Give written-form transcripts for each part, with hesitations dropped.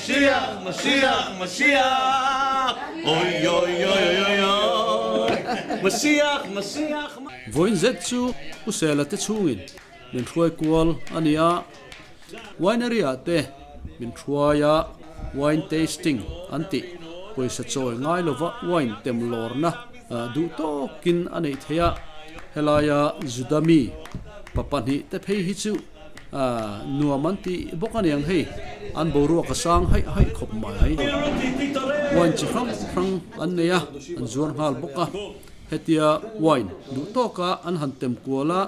Mashiach Mashiach Mashiach Oi oi oi oi oi Mashiach Mashiach Vawiin zet chu Pu Sela te chhungin min hruai kual a ni a, winery ah te min hruai a, wine tasting an tih pawisa chawi ngai lova wine tem lawrna duh tawkin a neih theih a, helaia Juda mi pa pahnih te phei hi chu nuam an tih bawk a niang hei, an boruak a sang haih haih khawp mai. Wine chi hrang hrang an nei a, an zuar nghal bawk a, hetia wine duh tawka an han tem kual a,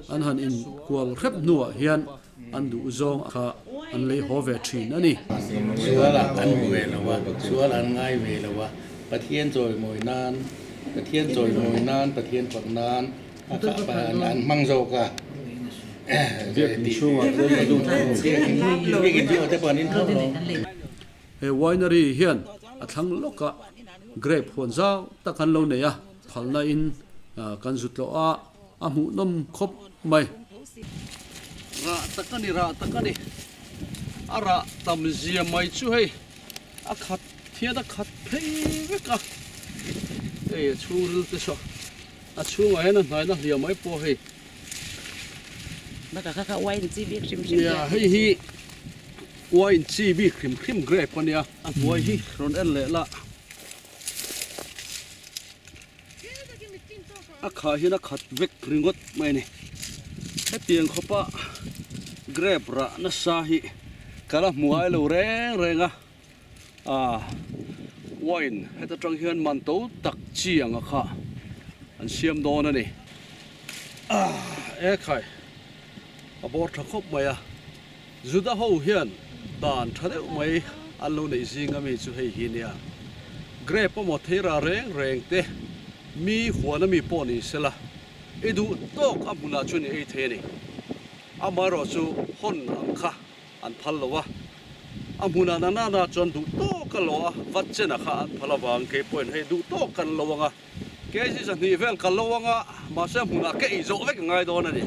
An han inkual hrep hnuah hian an duh zawng kha an lei haw ve thin a ni. Sual ah an hmu ve lo a, sual an ngai ve lo a, Pathian chawimawi nan, Pathian chawimawi nan, Pathian fak nan a kah pah an hmang zawk a. Biakin chhungah te an lut thung. Biakin chhungah te pawh an in tho lo. He winery hian a thlang lawkah grape huan zau tak an lo nei a, phalna in kan zut loh a. A hmuhnawm khawp mai. Rah tak a ni, rah tak a ni. A rah tam zia mai chu hei a khat thian a khat phei vek a. Hei a chhungril te saw a chhungah hian a hnaina hliah mai pawh hei. Bakah kha kha wine chi bik hrim hrim Nia hei hi wine chi bik hrim hrim grape a nia. A hnuai hi rawn en leh la. A khah hian a khat vek ringawt mai a ni. Hetiang khawpa grape rah nasa hi ka la hmu ngai lo reng reng a, ah wine heta tang hian man to tak chi ang a kha an siam dawn a ni. Ah ekhai a bawr tha khawp mai a, Juda ho hian dan tha deuh mai an lo neih zing ami chu hei hi nia. Grape emaw theira reng reng te mi huan ami pawh ni sela i duh tawk a hmunah chuan i ei thei a ni. Amaherawh chu hawn ang kha an phal lo a, a hmunah na nana chuan duh tawk a lo a, vat chena kha an phal avang kei pawhin hei duh tawk kan lo ang a. Kg 200 vel ka lo anga mahse hmunah ka ei zawh vek a ngai dawn a ni.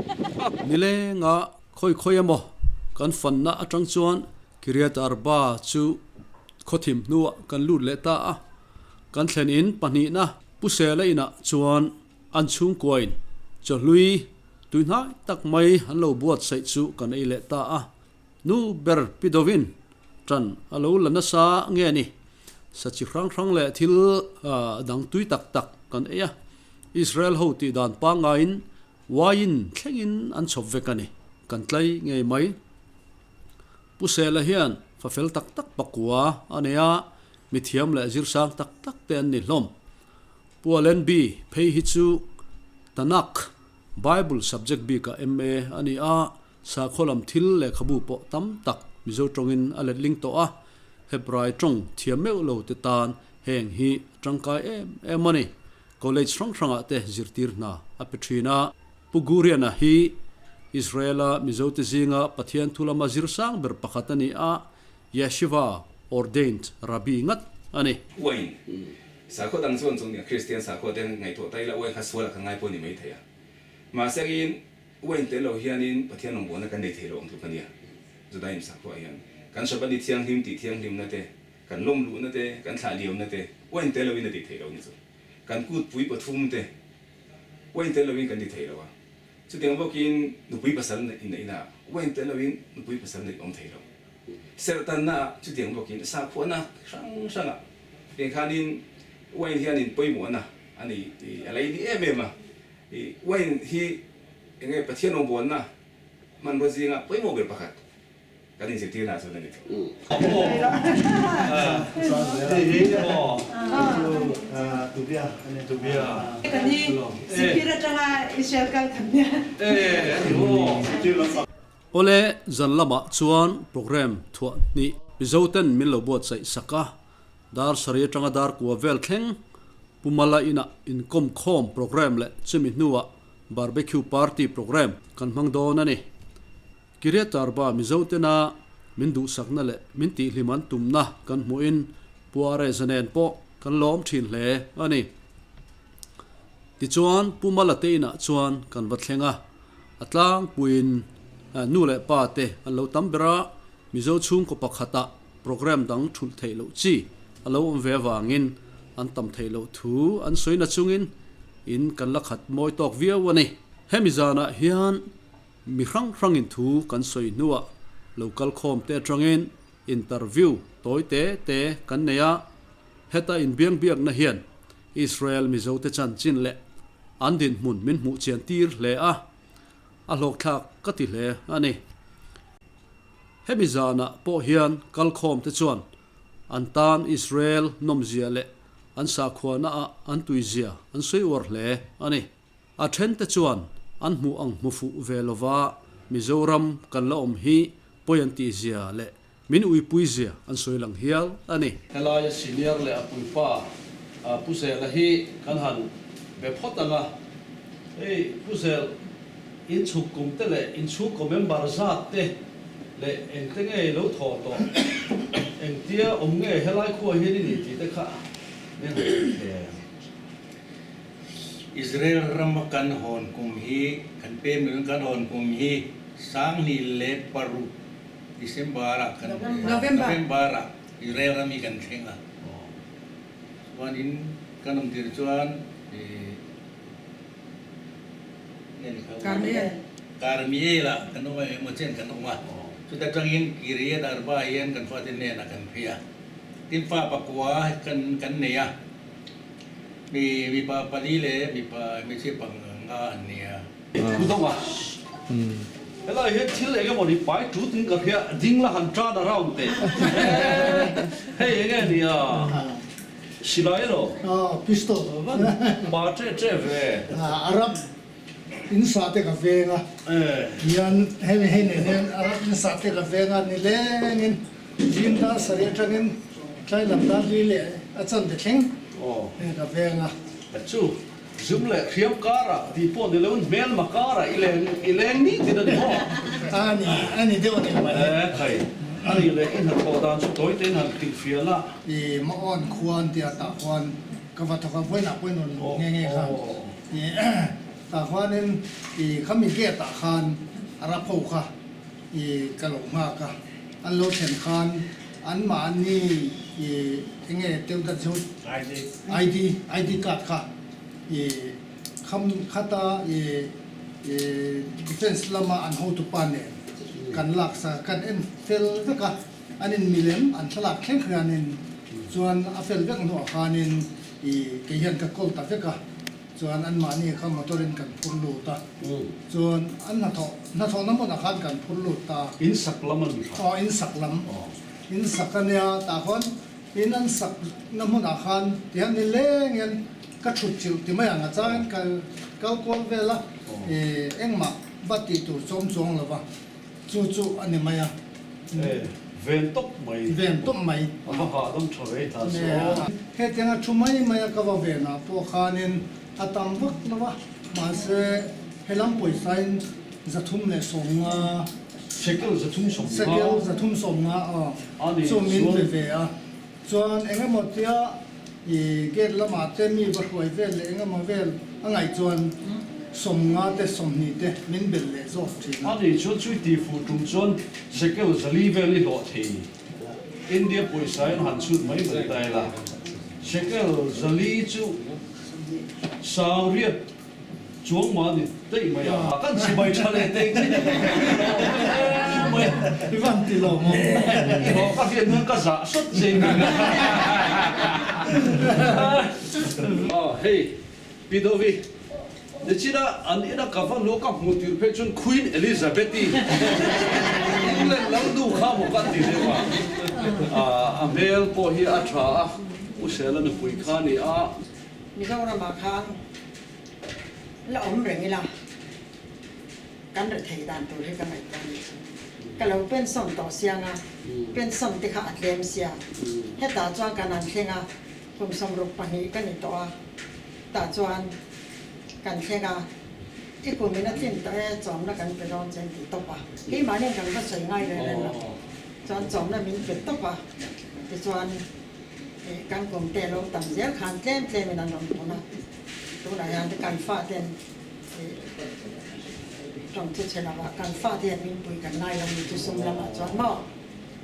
Nilenga khawi khawi emaw kan fanna atang chuan Kiryat Arba chu khawthim hnuah kan lut leh ta a, kan thlen in pahnihna Pu Sela inah chuan an chhungkuain chawhlui tuihnai tak mai an lo buatsaih chu kan ei leh ta a. Nu ber pi dovin tan a lo la nasa nge ni? Sa chi hrang hrang leh thil dang tui tak tak kan ei a. Israel ho tih dan pangaiin wine thlengin an chhawp vek a ni. Kan tlai ngei mai. Pu Sela hian fa fel tak tak pakua a nei a, mithiam leh zirsang tak tak te an ni hlawm. Pu Allenby phei hi chu Tanakh Bible subject bikah MA a ni a, Sakhaw lam thil lehkhabu pawh tam tak Mizo tawngin a letling tawh a, Hebrai tawng thiam meuh lo te tan heng hi a tangkai em em a ni. College hrang hrangah te zirtir hna a pe thin a. Pu Guriana hi Israel-a Mizo te zinga Pathian thu lama zir sang ber pakhat a ni a, Yeshiva ordained Rabbi ngat a ni. Uain, sakhaw dang chuan chung nia Kristian sakhaw te ngaihtuah ta ila uain kha sual a ka ngai pawh ni mai thei a. Mahse in Uain tel lo hianin Pathian rawngbawlna kan nei thei lo ang tluk a nia. Judaim sakhuaah hian kan Shabbat ni thianghlim tih thianghlimna te, kan lawm luhna te, kan thlah liamna te uain tel loin a ti thei lo ni chu. Kan kutpui pathum te uain tel loin kan ti thei lo a. Chutiang bawkin nupui pasal inneihnaah uain tel loin nupui pasal neih awm thei lo. Serhtannaah chutiang bawkin sakhuana hrang hrangah tiang khanin uain hianin pawimawhna a nei a lei ni em em a. Wine hi enge Pathian rawngbawlna hmanrua zinga pawimawh ber pakhat kan inzirtirna ah chuan a ni tawh. Awle zan lamah chuan program thuah hnih Mizo ten min lo buatsaih sak a, dar sarih atanga dar kua vel thleng Pu Mala inah inkawm khawm programme leh chumi hnuah barbecue party programme kan hmang dawn a ni. Kiryat Arba Mizo tena min duhsakna leh min tihhlim an tumna kan hmuhin Pu Areza nen pawh kan lawm thin hle a ni. Tichuan Pu Mala te inah chuan kan va thleng a, a tlangpuiin nu leh pa te an lo tam ber a, Mizo chhungkaw pakhatah. programme dang thulh theih loh chi a lo awm ve avangin an tam theih loh thu an sawi na chungin in kan la khat mawi tawk viau a ni. Hemi zanah hian mi hrang hrangin thu kan sawi hnuah lo kal khawm te atangin interview tawi te te kan nei a, heta inbiangbiakna hian Israel Mizote chanchin leh an dinhmun min hmuh chian tir hle a, a hlawkthlak ka ti hle a ni. Hemi zanah pawh hian kalkhawm te chuan an tan Israel nawmzia leh an sakhuana ah an tuizia an sawi uar hle a ni. A then te chuan an hmuh ang hmu fuh ve lova Mizoram kan la awm hi pawi an tihzia leh min uipui zia an sawi lang hial a ni. Helaia senior leh a puipa Pu Zela hi kan han be phawt ang a, hei Pu Zel inchhuk kum te leh inchhungkaw member zat te leh engte nge i lo thaw tawh, engtia awm nge helai khua hian i nih tih te kha min han hrilh thei em? Israel rama kan hawn kum hi, kan pem lovin kan hawn kum hi 2006 December-ah kan November-ah Israel ram hi kan thleng a. Chuanin kan awm tir chuan Karmiel. Karmiel-ah kan awm a, engemaw chen kan awm a. Chuta tangin Kiriat Arba hian kan fate hnenah kan phei a. Tin fa pakua kan kan nei a. Mi mipa pali leh mipa hmeichhia panga an ni a. Thu dawng a, helai hian thil eng emaw ni pai tut in ka hria, ding la han turn around teh. Hei eng nge ni a, silai elaw? Aw, pistol. Pa che che ve. Arab in sa te ka veng a, hian hemi hei nen hian Arab in sa te ka veng a, nilengin zing dar sarih atangin tlai lam dar li leh a chan te thleng ka veng a. Chu zum leh hriam karah tih pawh ni loin hmelma karah i leng i leng ni tin a ni maw? A ni, a ni deuh a ni mai. E khai, a ni leh i hnathawh dan chu tawi tein han hrilh fial a. I Maon khuan tia tah khuan ka va thawk a, vawiinah pawhin rawn luh nghe nghe kha. I tah khuanin i khami gate ah khan Arab ho kha i ka lo nghak a, an lo thlen khan anmahni i enge teudat zut ID ID card kha i kham khata i i defence lama an hotupa nen kan lak sa kan en fel vek a, an in milem an thlalak thleng hianin chuan a fel vek hnuah khanin i kei hian ka call ta vek a. Chuan anmahni kha motor in kan phur lut a, chuan an hnathawh hnathawhna hmunah khan kan phur lut ta. In sak lam a ni kha. Aw, in sak lam. In sak a nia, tah khawn in an sak na hmunah khan tihian ni leng hian ka thut chilh ti mai ang a changin ka kal kual vel a, engmah va tih tur chawm chuang lo va, chu chu a ni mai a. Ven tawp mai. Ven tawp mai. A va hahdam tha ve ta chu aw. Hetianga thu mai mai a ka va venah pawh khanin a tam vak lo a, mahse helam pawisain 350. Shekel 350. Shekel 350 aw. Chu min pe ve a. Chuan eng emaw tia i gate lamah te mi va hruai vel leh eng emaw vel a ngaih chuan 50 te 20 te min belh leh zawk thin a. Ani chuan chui tih fuh tum chuan shekel 400 vel i hlawh thei. India pawisa in han chhut mai mai ta ila shekel 400 chu 80,000 Chuang mah ni daih mai a. Kan chibai tha leh teng che ni mai. I van ti lo maw? I hlawh ka hriat hnuan ka zah sawt che mi. Aw hei Pi Dovi, nichina an ina ka va luh ka hmuh tir phei chuan Queen Elizabeth-i England lal nu kha maw ka ti deuh a. A hmel pawh hi a tha a, U Sela nupui kha a ni a. Mizoramah khan la awm reng ila kan rethei dan tur hi ka ngaihtuah a ni. Ka lo pension tawh siang a, pension te kha a tlem sia. Hetah chuan kan han thleng a, kum 62 ka ni tawh a, tah chuan kan thleng a, i kum in a tlin tawh e, chawmna kan pe dawn che an ti tawp a. Keimahni kan va sawi ngai reng reng lo, chuan chawmna min pe tawp a, tichuan kan kum te lo tam zel khan tlem tlem in an rawn pun a. Tunah hian kan faten tawng chu chhe lovah kan fate hian min pui kan ngai lo ni chu sum lamah chuan maw?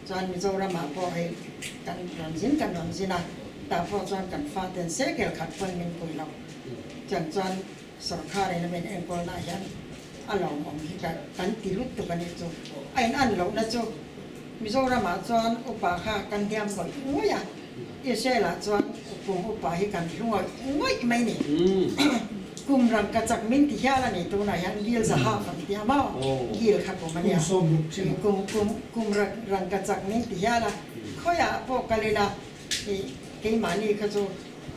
Chuan Mizoram ah pawh hei kan rawn zin kan rawn zin a, tah pawh chuan kan faten sekel khat pawn min pui lo. Chuan chuan sorkar in a min enkawl na ah hian a lawmawm hi ka kan ti lut tuk a nih chu. A in an lohna chu Mizoram ah chuan upa kha kan hliam ngawih ngawih a, Israel ah chuan kum upa hi kan hlu ngawih ngawih mai ni. Kum rangkachak min ti hial a ni tunah hian gil zahav an ti a maw? Gil kha kum a nia. Kum kum kum rangkachak min ti hial a, khawiah pawh kal ila ih keimahni kha chu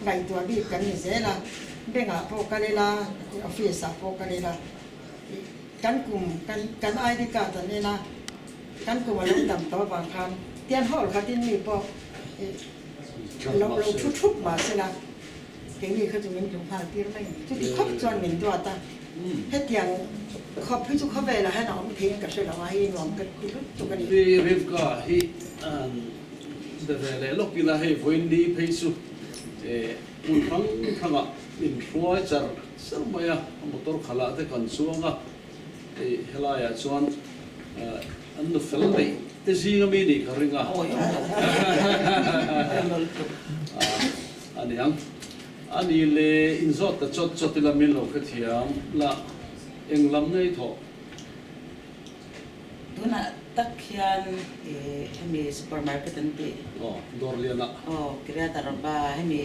ngaihtuah bik kan ni zel a, bank ah pawh kal ila, office ah pawh kal ila ih kan kum kan kan ID card an en a, kan kum a lo tam tawh avang khan tian hall khatin mi pawh ih lo lo thu thup mahsela. Keini kha chu min duh nghal tir mai a ni. Chuti khawp chuan min duat a, hetiang khawp hi chu khawvelah hian a awm theiin ka hre lo a, hei nuam ka ti hlut tuk a ni. Pi Rivka hi an be ve leh lawk ila, hei vawiin phei chu hmun hrang hrangah min hruai char char mai a, a motor khalah te kan chuang a, hei helaiah chuan an nu fel daih te zinga mi nih ka ring a. A ni ang. A ni le, inzawt ta chawt chawt ila min lo hrethiam la, eng lam ngei thawh? Tunah tak hian hemi supermarket an tih. Aw, dawr lianah. Aw, Kiryat Arba, hemi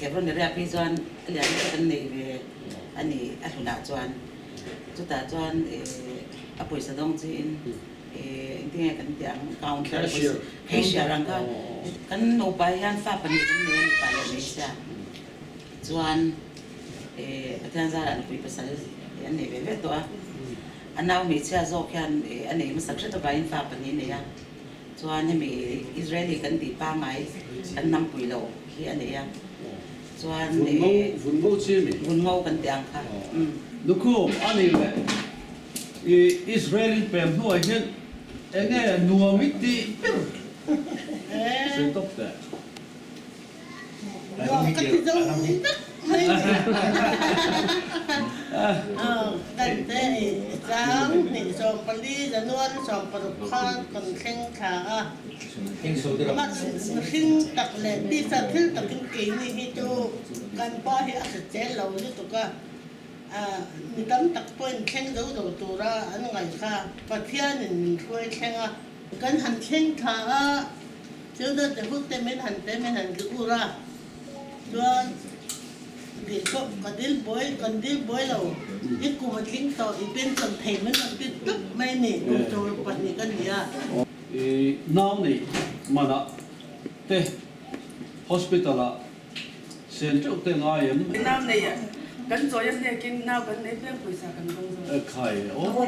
Hebron area phei chuan a lian deuh kan nei ve a ni, a hlunah chuan. Chutah chuan a pawisa dawng chiin. Engtinge kan tih ang counter cashier ang kha kan nupa hian fa pahnih kan nei a mipa leh hmeichhia chuan Pathian zarah nupui pasal an nei ve ve tawh a a nau hmeichhia zawk hian a nei hmasa hret avangin fa pahnih a nei a chuan hemi Israeli kan tih pangngai kan nampui lo hi a nei a chuan vun ngo chi a mi vun ngo kan tih ang kha Lukhum a ni leh. I Israel in pem hnuai hian enge nuam i tih ber sawi tawp teh. Nuam ka ti zo vek mai ni. Kan te i chang hnih 14 January 16 khan kan thleng thla a. Mihring tak leh tisa thil takin keini hi chu kan pa hi a hrisel lo lutuk a. Mi tam tak pawhin thleng zo lo tura an ngaih kha Pathianin min hruai thleng a. Kan han thleng thla a, Cheuda te hut te min han pe min han ri ur a, chuan dil pawh ka dil buai kan dil buai lo, i kum a tling tawh i pension thei min rawn ti tlat mai ni, kum 12 ka ni a. I nau neih manah te hospital ah Sen teuh te ngai em? Nau nei a, kan chawi a hnekin nau kan nei piang pawisa kan dawng zawk. E khai aw.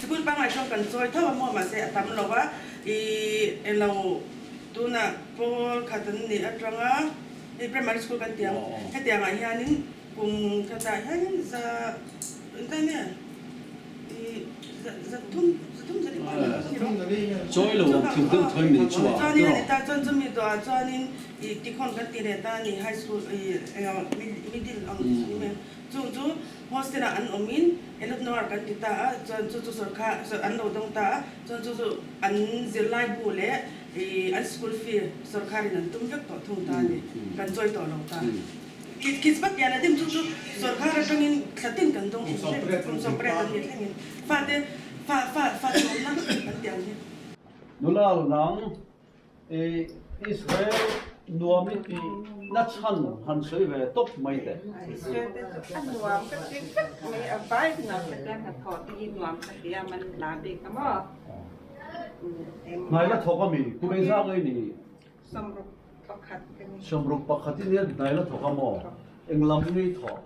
Sikul pangngai chuan kan chawi tho a maw mahse a tam lo a, i elo tunah pawl khat an nih atanga hei primary school kan ti ang hetiang ah hianin kum khatah hianin za engtin nge i za thum za thum za Chawi lo ang thil deuh thawi min chu a chuanin a ni ta chuan chumi tawhah chuanin I tikhawn kan ti leh ta a ni, high school i eng middle ang ni mai chung chu hostel ah an awm in elot noir kan ti ta a, chuan chu chu sorkar an lo dawng ta a, chuan chu chu an zirlai bu leh i an school fee sorkar in an tum vek tawh thung ta a ni, kan chawi tawh lo ta. Kit pat lian a dim chu chu sorkar atangin thla tin kan dawng hrim hrim, kum 18 an ni thlengin fate fa fa fa chawmna kan ti ang hi. Nula nang I Israel nuam i tih na chhan han sawi ve tawp mai teh. Israel te chu a nuam ka ti vek mai, a vai nuam ka tia hnathawh te hi nuam ka ti a, man hla bik a maw. Hnai la thawk a mi? Kum engzah nge i nih? 61 ka ni. 61 i nia hnai la thawk a maw? Eng lam nge i thawh?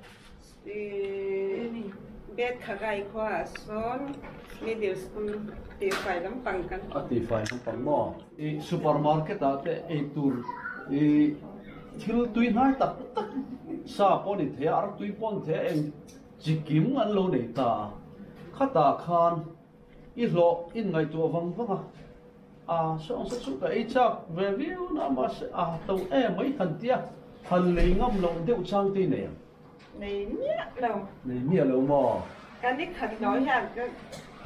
Beth Khagai khuaah sawn middle school tihfai lampang kan A tihfai lampang maw? I supermarket ah te ei tur i thil tui hnai tak tak sa pawh ni thei a, ar tui pawh ni thei a, eng chi kim an lo nei ta a. Khatah khan i hlawh in ngaihtuah vang vang a, a sawng sa chu ka ei chak ve viau na mahse a to em mai han tia han lei ngam loh deuh chang te i nei ang. Nei miah lo. Nei miah lo maw? Kan i khat lo hian ka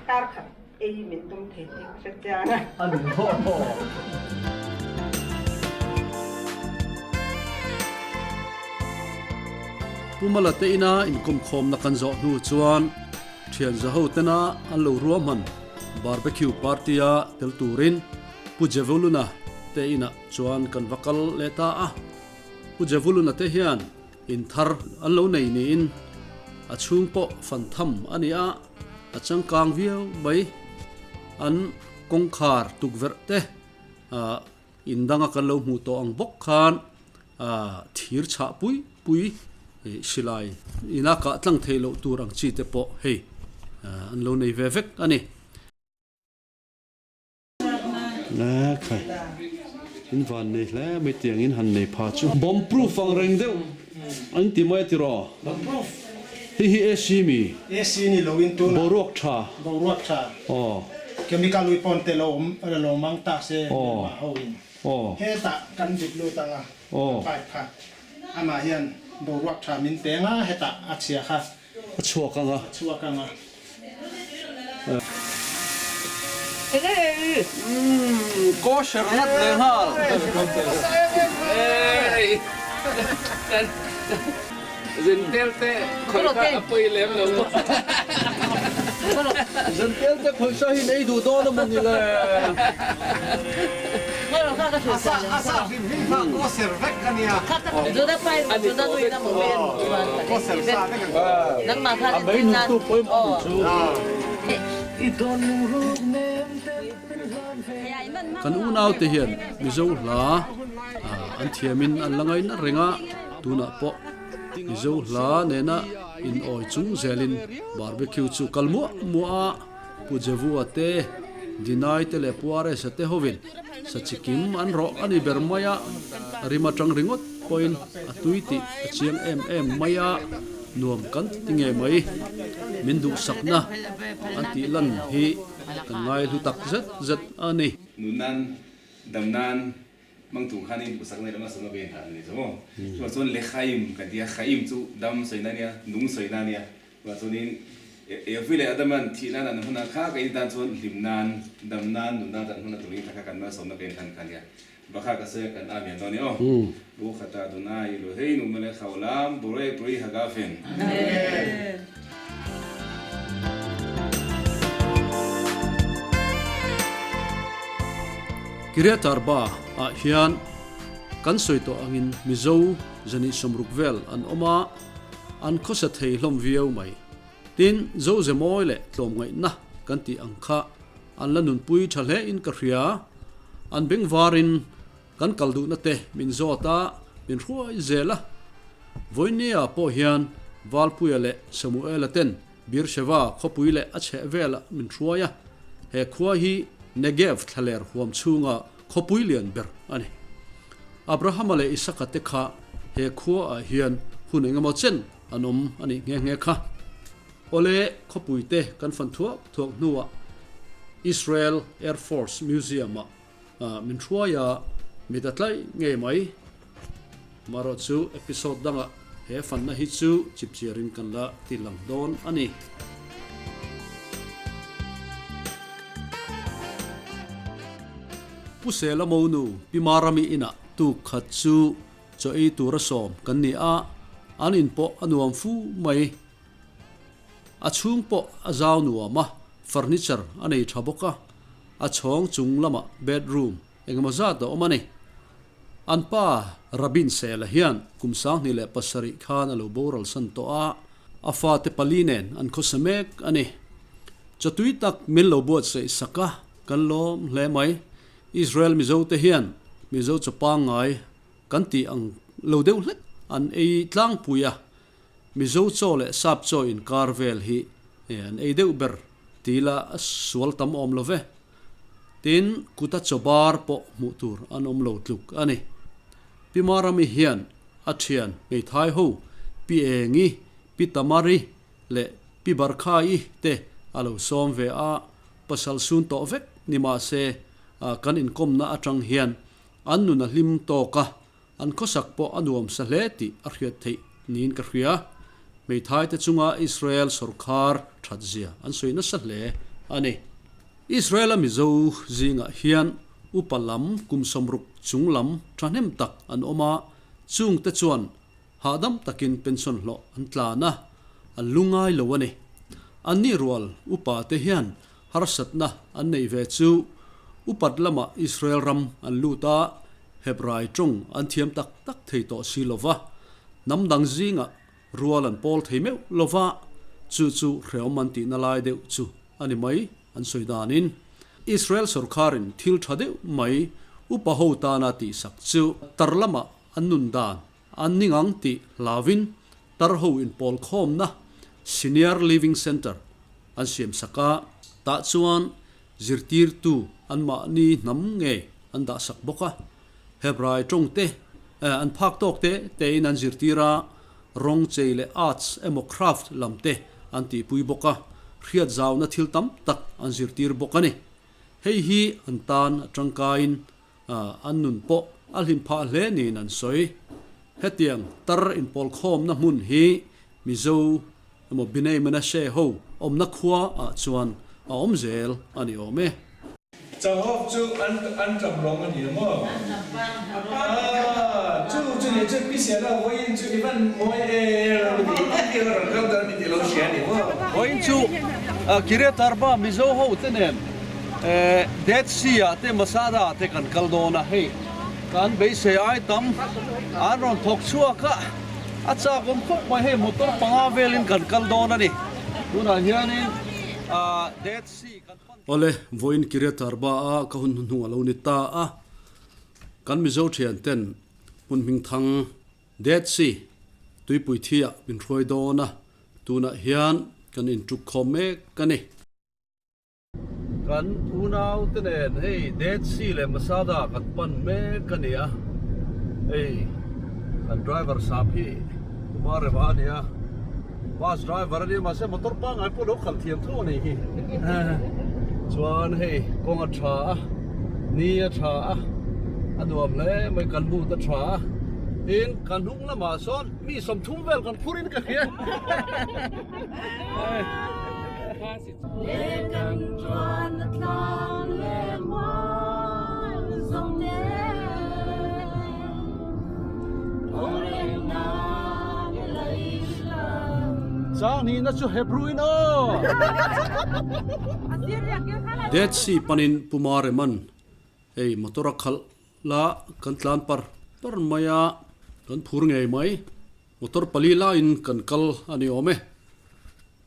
kar khat Ei min tum thei tih ka hre chiang a. A ni maw? Pu Mala te ina inkawmkhawmna kan zawh hnu chuan thian zaho tena an lo ruahman barbecue party-a tel turin Pu Jevuluna te inah chuan kan va kal leh ta a. Pu Jevuluna te hian in thar an lo nei niin a chhung pawh fan tham a ni a. A changkang viau mai. An kawngkhar tukverh te ah in danga kan lo hmuh tawh ang bawk khan ah thir chhah pui pui ih silai ina kah tlang theih loh tur ang chi te pawh hei an lo nei ve vek a ni. La khai in van nei hle mai tiang in han nei pha chu. Bomb proof ang reng deuh an ti mai a tiraw? Bomb proof. Hei hi AC mi? AC ni lo in tuna. Boruak tha. Boruak tha. Aw. Chemical weapon te lo awm lo mang ta se Myanmar ho in. Aw. Hetah kan vit lut ang a Aw. pipe kha amah hian boruak tha min peng a hetah a chhia kha. A chhuak ang a. A chhuak ang a. Umm kosher ngat leh nghal. Zentel te khawih kha a pawi lem lo maw. Zentel te khawih sa hi nei duh dawn a maw ni le. A sa hrim hrim kha kosher vek a nia. Kosher sa vek ang. A mei nuntu pawimawh ni chu. Kan unaute hian Mizo hla an thiamin an la ngaina reng a, tunah pawh Mizo hla nena inawi chung zelin barbecue chu kal muah muah a, Pu Jevua te, Dinai te leh Pu Aresa te hovin sa chikim an rawh a ni ber mai a, rim atang ringawt pawhin a tui tih a chiang em em mai a, nuam kan ti ngei mai. Min duhsakna an tih lan hi kan ngai hlu tak zet zet a ni. Nun nan, dam nan mang tung khan in duhsakna leh hmasakna ka inhlan a ni chu maw. Chuvang chuan Lechaim kan ti a, Chaim chu dam sawina a nia, nung sawina a nia. Chuvang chuanin Evi leh Adaman thih nan an hmun a kha ka intan chuan hlim nan, dam nan, nun nan kan hmun a turin kha kha kan malsawmna ka inhlan kha a nia. Bakha ka sawi a kan Amen dawn e aw. Baruch atah Adonai Eloheinu melech haolam borei pri hagafen. Amen. Kiryat Arba ah hian kan sawi tawh angin Mizo zani sawmruk vel an awm a, an khawsa thei hlawm viau mai. Tin, Zoze mawi leh tlawmngaihna kan tih ang kha an la nunpui tha hle in ka hria. An bengvarin kan kal duhna te min zawt a, min hruai zel a. Vawinia pawh hian Valpuia leh Samuela ten Beersheva khawpui leh a chheh velah min hruai a. He khua hi Negev thlaler huam chhunga khawpui lian ber a ni. Abrahama leh Isaka te kha he khuaah hian hun engemaw chen an awm a nih nghe nghe kha. Awle khawpui te kan fan thuak thuak hnuah Israel Air Force Museum ah min hruai a, mit a tlaih ngei mai. Marawh chu episode dangah he fanna hi chu chipchiarin kan la ti lang dawn a ni. Pu Sela Monu Pi Marami inah tuk khat chu chaw ei tura sawm kan ni a, an in pawh a nuam fu mai. A chhung pawh a zau nuam a, furniture a nei tha bawk a, a chhawng chung lamah bedroom engemaw zat a awm a ni. An pa Rabin Sela hian kum 2007 khan a lo boral san tawh a, a fate pali nen an khawsa mek a ni. Chawtui tak min lo buatsaih sak a, kan lawm hle mai. Israel Mizo te hian Mizo chaw pangngai kan tih ang lo deuh hlek an ei tlangpui a, Mizo chaw leh sap chaw inkar vel hi an ei deuh ber ti la a sual tam awm lo ve. Tin, kuta chaw bar pawh hmuh tur an awm lo tluk a ni. Pi Marami hian a thian hmeithai ho Pi Engi, Pi Tamari leh Pi Barkha-i te a lo sawm ve a, pasal sun tawh vek ni mah se kan inkawmna atang hian an nun a hlim tawk a, An khawsak pawh a nuam sa hle tih a hriat theih niin ka hria. Hmeithai te chunga Israel sawrkhar that zia an sawi nasa hle a ni. Israel-a Mizo zingah hian upa lam kum 60 chung lam thahnem tak an awm a, chungte chuan hahdam takin pension hlawh an tlan a, an lu ngai lo a ni. Anni rual upa te hian harsatna an neih ve chu upat lamah Israel ram an lut a, Hebrai tawng an thiam tak tak thei tawh si lo va, hnam dang zingah rual an pawl thei meuh lo va, chu chu hreawm an tihna lai deuh chu a ni mai an sawi danin. Israel sorkarin thil tha deuh mai upa ho tana tihsak chu tar lamah an nun dan an ning ang tih hlauvin tar ho inpawl khawmna Senior Living Centre an siam sak a, tah chuan zirtirtu anmahni hnam nge an dah sak bawk a, Hebrai tawng te an phak tawk te tein an zirtir a, rawng chei leh arts emaw craft lam te an tihpui bawk a, hriat zauna thil tam tak an zirtir bawk a ni. Hei hi an tan a tangkaiin an nun pawh a hlim phah hle niin an sawi. Hetiang tar inpawlkhawmna hmun hi Mizo emaw Bnei Menashe ho awmna khua ah chuan a awm zel a ni awm e. Chahawk chu an an ṭap rawng a ni a maw? Aaa chu chu ni chu pi Siala vawiin chu i van mawi e ram ti i ti a rawn kal dan mi ti lo hria a ni maw? Vawiin chu Kiryat Arba Mizo ho te nen Dead Sea ah te Masada ah te kan kal dawn a, hei kan beisei ai tam an rawn thawk chhuak a, a chak awm khawp mai hei motor panga velin kan kal dawn a ni. Tunah hianin Dead Sea kan pan. Awle, vawiin Kiryat Arba a ka hun hnuhnung a lo ni ta a, kan Mizo thian ten hmun hming thang Dead Sea tuipui thi ah min hruai dawn a, tunah hian kan intuk khawm mek a ni. Kan unau te nen hei Dead Sea leh Masada kan pan mek a ni a, hei kan driver sap hi Kumar Reva a ni a, bus driver a nia mahse motor pangngai pawh lo khalh thiam tho a nih hi. Chuan hei kawng a tha a, ni a tha a, a nuam hle mai kan boot a tha a, tin kan hnung lamah sawn mi 30 vel kan phur in ka hria. Chang hnihna chu Hebrew in aw! Dead Sea panin Puma Reman hei motor a khalh la kan tlan par par mai a, kan phur ngei mai. Motor pali laiin kan kal a ni awm e.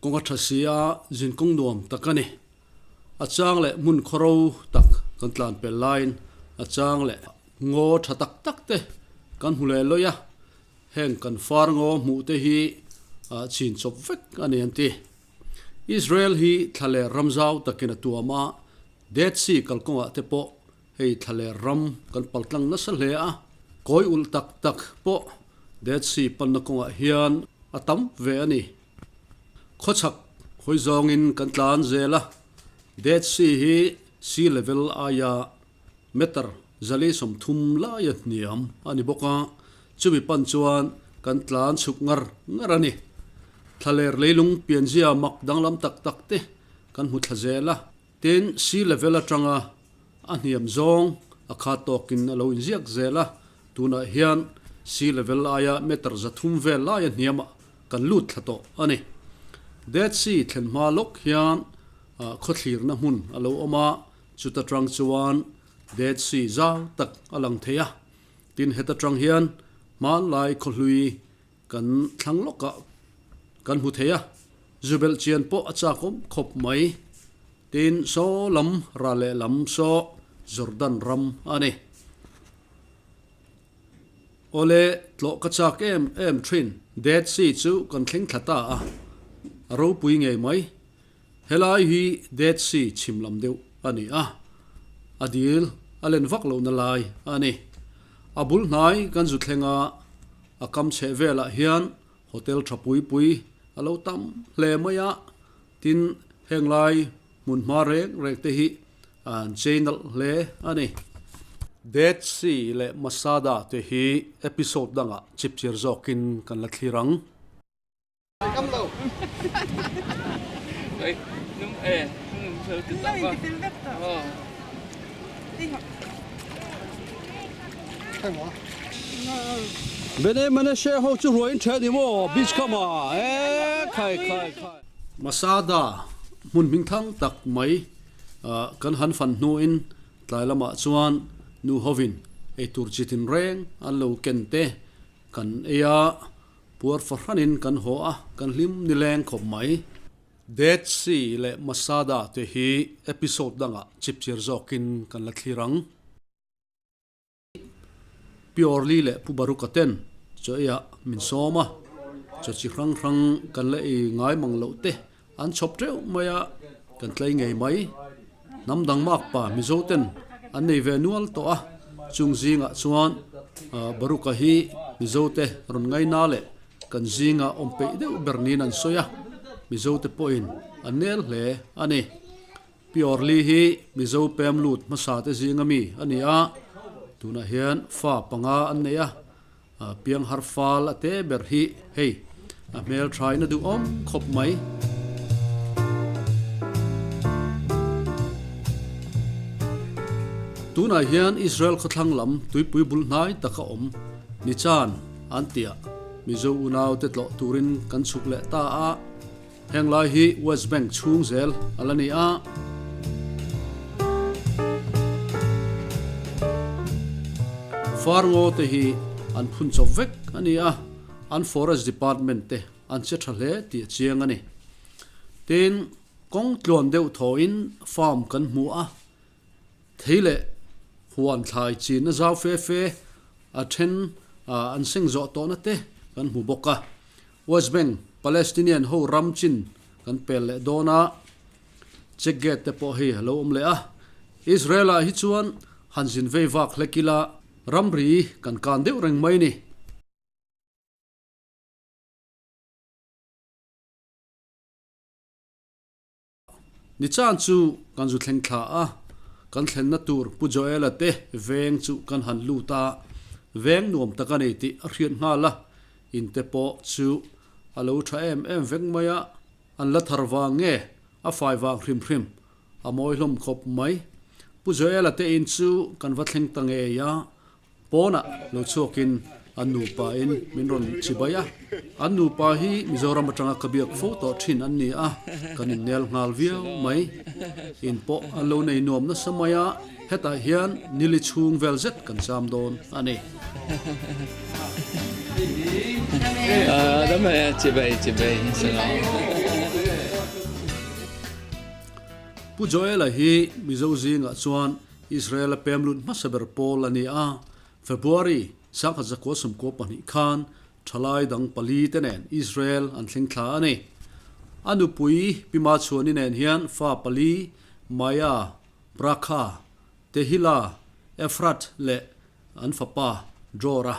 Kawng a tha si a, zin kawng nuam tak a ni. A chang leh hmun khawro tak kan tlan pel laiin a chang leh ngaw tha tak tak te kan hmu leh lawih a, heng kan far ngaw hmuh te hi chin chawp vek a ni an ti. Israel hi thla leh ram zau takin a tuam a, Dead Sea kalkawngah te pawh hei thla leh ram kan paltlang nasa hle a, kawi ulh tak tak pawh Dead Sea panna kawngah hian a tam ve a ni. Khawchhak hawi zawngin kan tlan zel a, Dead Sea hi sea level aia meter 130 laia hniam a ni bawk a, chumi pan chuan kan tlan chhuk ngar ngar a ni. Thlaler leilung pianzia mak danglam tak tak te kan hmu thla zel a, tin sea level atanga a hniam zawng a khat tawkin a lo inziak zel a, tunah hian sea level aia meter 300 vel laia hniamah kan lut thla tawh a ni. Dead Sea thlen hma lawk hian khawthlirna hmun a lo awm a, chuta tang chuan Dead Sea zau tak a lang thei a. Tin, heta tang hian hmanlai khawhlui kan thlang lawkah kan hmu thei a, zubelh chian pawh a chakawm khawp mai. Tin, saw lam ral leh lam saw Jordan ram a ni. Awle, tlawh ka chak em em thin. Dead Sea chu kan thleng thla ta a, a ropui ngei mai. Helai hi Dead Sea chhim lam deuh a ni a, a dil a len vak lohna lai a ni. A bul hnai kan zu thleng a, a kam chheh velah hian hotel tha pui pui a lo tam hle mai a, tin heng lai hmun hma reng reng te hi an chei nalh hle a ni. Dead Sea leh Masada te hi episode dangah chipchir zawkin kan la thlir ang. Kam lo. Bene Manashe ho chu ruain the ni maw beach kama e khai khai khai. Masada hmun hming thang tak mai kan han fan hnuin tlai lamah chuan nu hovin eitur chi tinreng an lo ken te kan ei a, puar fahranin kan haw a, kan hlim nileng khawp mai. Dead Sea leh Masada te hi episode dangah chipchir zawkin kan la thlir ang. Pi Orly leh Pu Baruka ten chaw eiah min sawm a, chaw chi hrang hrang kan la ei ngai mang loh te an chhawp teuh mai a, kan tlei ngei mai. Hnam dang makpa Mizo ten an nei ve nual tawh a, chung zingah chuan Baruka hi Mizo te rawn ngaina leh kan zinga awm peih deuh ber niin an sawi a, Mizo te pawhin an nel hle a ni. Pi Orly hi Mizo pem lut hmasa te zinga mi a ni a, tunah hian fa panga an nei a, piang har fal a te ber hi hei a hmel thain a duhawm khawp mai. Tunah hian Israel khawthlang lam tuipui bul hnai taka awm ni chan an tiah Mizo unau te tlawh turin kan chhuk leh ta a. Heng lai hi West Bank chhung zel a la ni a. Farngo te hi an phun chawp vek a ni a, an Forest Department te an che tha hle tih a chiang a ni. Tin, kawng tluan deuh thawhin farm kan hmu a, thei leh huan thlai chinna zau fe fe a then an seng zawh tawhna te kan hmu bawk a. West Bank, Palestinian ho ram chin kan pel leh dawn a, check gate te pawh hei a lo awm leh a. Israel ah hi chuan han zin vei vak hlek ila ramri kan kan deuh reng mai ni. Ni chan chu kan zu thleng thla a, kan thlenna tur Pu Joel-a te veng chu kan han lut a, veng nuam tak a ni tih a hriat nghal a, in te pawh chu a lo tha em em vek mai a, an la thar vang nge a fai vang hrim hrim a mawi hlawm khawp mai. Pu Joel-a te in chu kan va thleng ta ngei a, Pawnah lo chhuakin an nupa in min rawn chibai a, an nupa hi Mizoram atanga ka biak fo tawh thin an ni a, kan innel nghal viau mai. In pawh an lo nei nuam nasa mai a, hetah hian nili chhung vel zet kan cham dawn a ni. Pu Joel-a hi Mizo zingah chuan Israel a pem lut hmasa ber pawl a ni a, February 1992 khan thalai dang pali te nen Israel an thleng thla a ni. A nupui Pi Machhuani nen hian fa pali Maya, Brakha, Tehila, Efrat leh an fapa Drora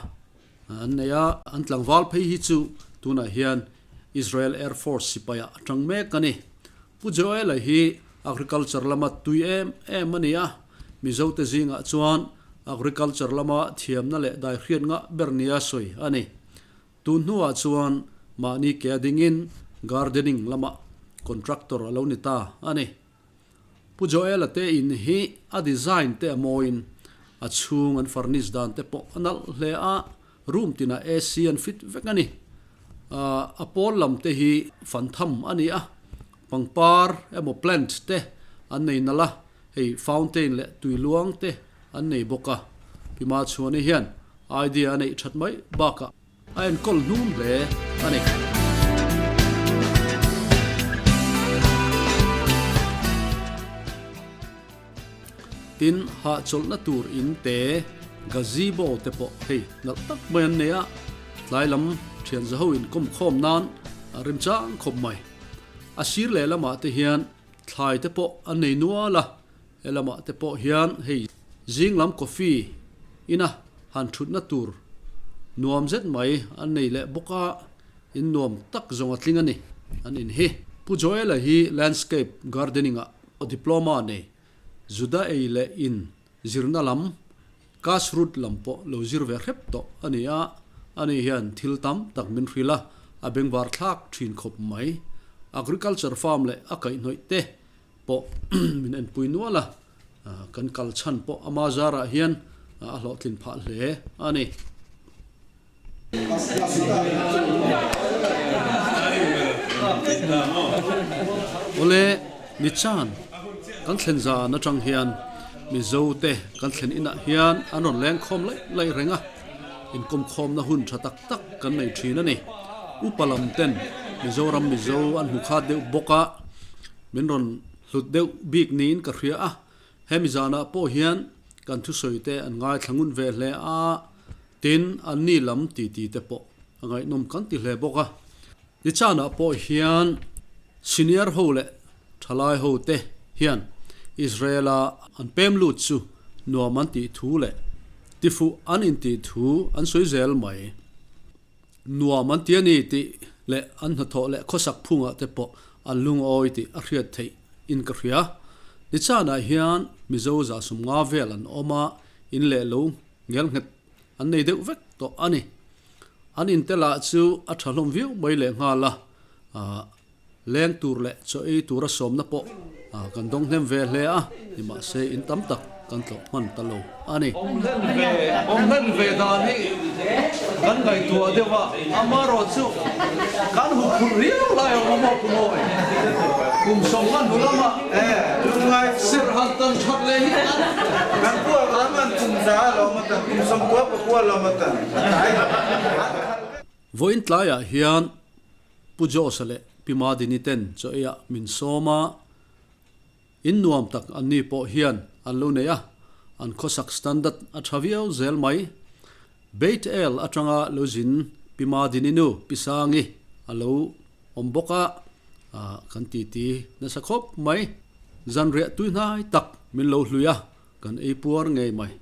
an nei a. An tlangval phei hi chu tunah hian Israel Air Force sipaiah a tang mek a ni. Pu Joel-a hi Agriculture lama tui em em a ni a, Mizote zingah chuan Agriculture lama thiamna leh daihriat ngah ber nia sawi a ni. Tun hnuah chuan mahni ke a dingin Gardening lamah contractor a lo ni ta a ni. Pu Joel-a te in hi a design te a mawiin a chhung an furnish dan te pawh a nalh hle a, Room tinah AC an fit vek a ni. A pawl lam te hi fan tham a ni a, pangpar emaw plant te an nei nalh a, hei fountain leh tui luang te an nei bawk a. Pi Machhuani hian idea a neih that mai bakah a enkawl hnum hle a ni. Tin, hahchawlhna tur in te, gazebo te pawh hei nalh tak mai an nei a, tlai lam thian za ho inkawm khawm nan a remchang khawp mai. A sir leh lamah te hian thlai te pawh an nei nual a, he lamah te pawh hian hei zing lam coffee ina han thutna tur nuam zet mai an nei leh bawk a, in nuam tak zawng a tling a ni an in hi. Pu Joel-a hi landscape gardening-ah Diploma nei, Juda ei leh in zirna lam, Kashrut lam pawh lo zir ve hrep tawh a ni a, ani hian thil tam tak min hrilh a, a bengvar thlak thin khawp mai. Agriculture farm leh a kaihhnawih te pawh min enpui nual a, kan kal chhan pawh ama zarah hian a hlawhtlin phah hle a ni. Awle, Nichan kan thlen zan atang hian Mizo te kan thlen inah hian an rawn leng khawm laih laih reng a, inkawmkhawmna hun tha tak tak kan nei thin a ni. Upa lam ten Mizoram Mizo an hmu khat deuh bawk a, min rawn hlut deuh bik niin ka hria a, hemi zanah pawh hian kan thusawi te an ngaithla ngun ve hle a, tin an ni lam titi te pawh a ngaihnawm kan ti hle bawk a. Nichanah pawh hian senior ho leh thalai ho te hian Israel-a an pem lut chu nuam an tih thu leh tifuh an intih thu an sawi zel mai. Nuam an ti a ni tih leh an hnathawh leh khawsak phungah te pawh an lungawi tih a hriat theih in ka hria. Nichanah hian Mizo 150 vel an awm a, in leh lo ngelnghet an nei deuh vek tawh a ni. An inte lah chu a tha hlawm viau mai leh nghal a, leng tur leh chaw ei tura sawmna pawh kan dawng hnem ve hle a, nimahse in tam tak kan tlawh hman ta lo a ni. Awm hlen ve, awm hlen ve dan hi kan ngaihtuah deuh a, amaherawh chu kan huphurh riau lai a awm a Pumawi. Kum sawmnga hnu lama serh han tan that leh hi an. Kan puak lam an kum za a lawm atan, kum sawmkua pakua lawm atan a tlai. Vawiin tlaiah hian Pu Josa leh Pi Madini ten chaw eiah min sawm a, in nuam tak an ni pawh hian an lo nei a, an khawsak standard a tha viau zel mai. Beit El atanga lo zin Pi Madini nu Pi Sangi a lo awm bawk a, kan titi nasa khawp mai. Zanriah tuihnai tak min lo hlui a, kan ei puar ngei mai.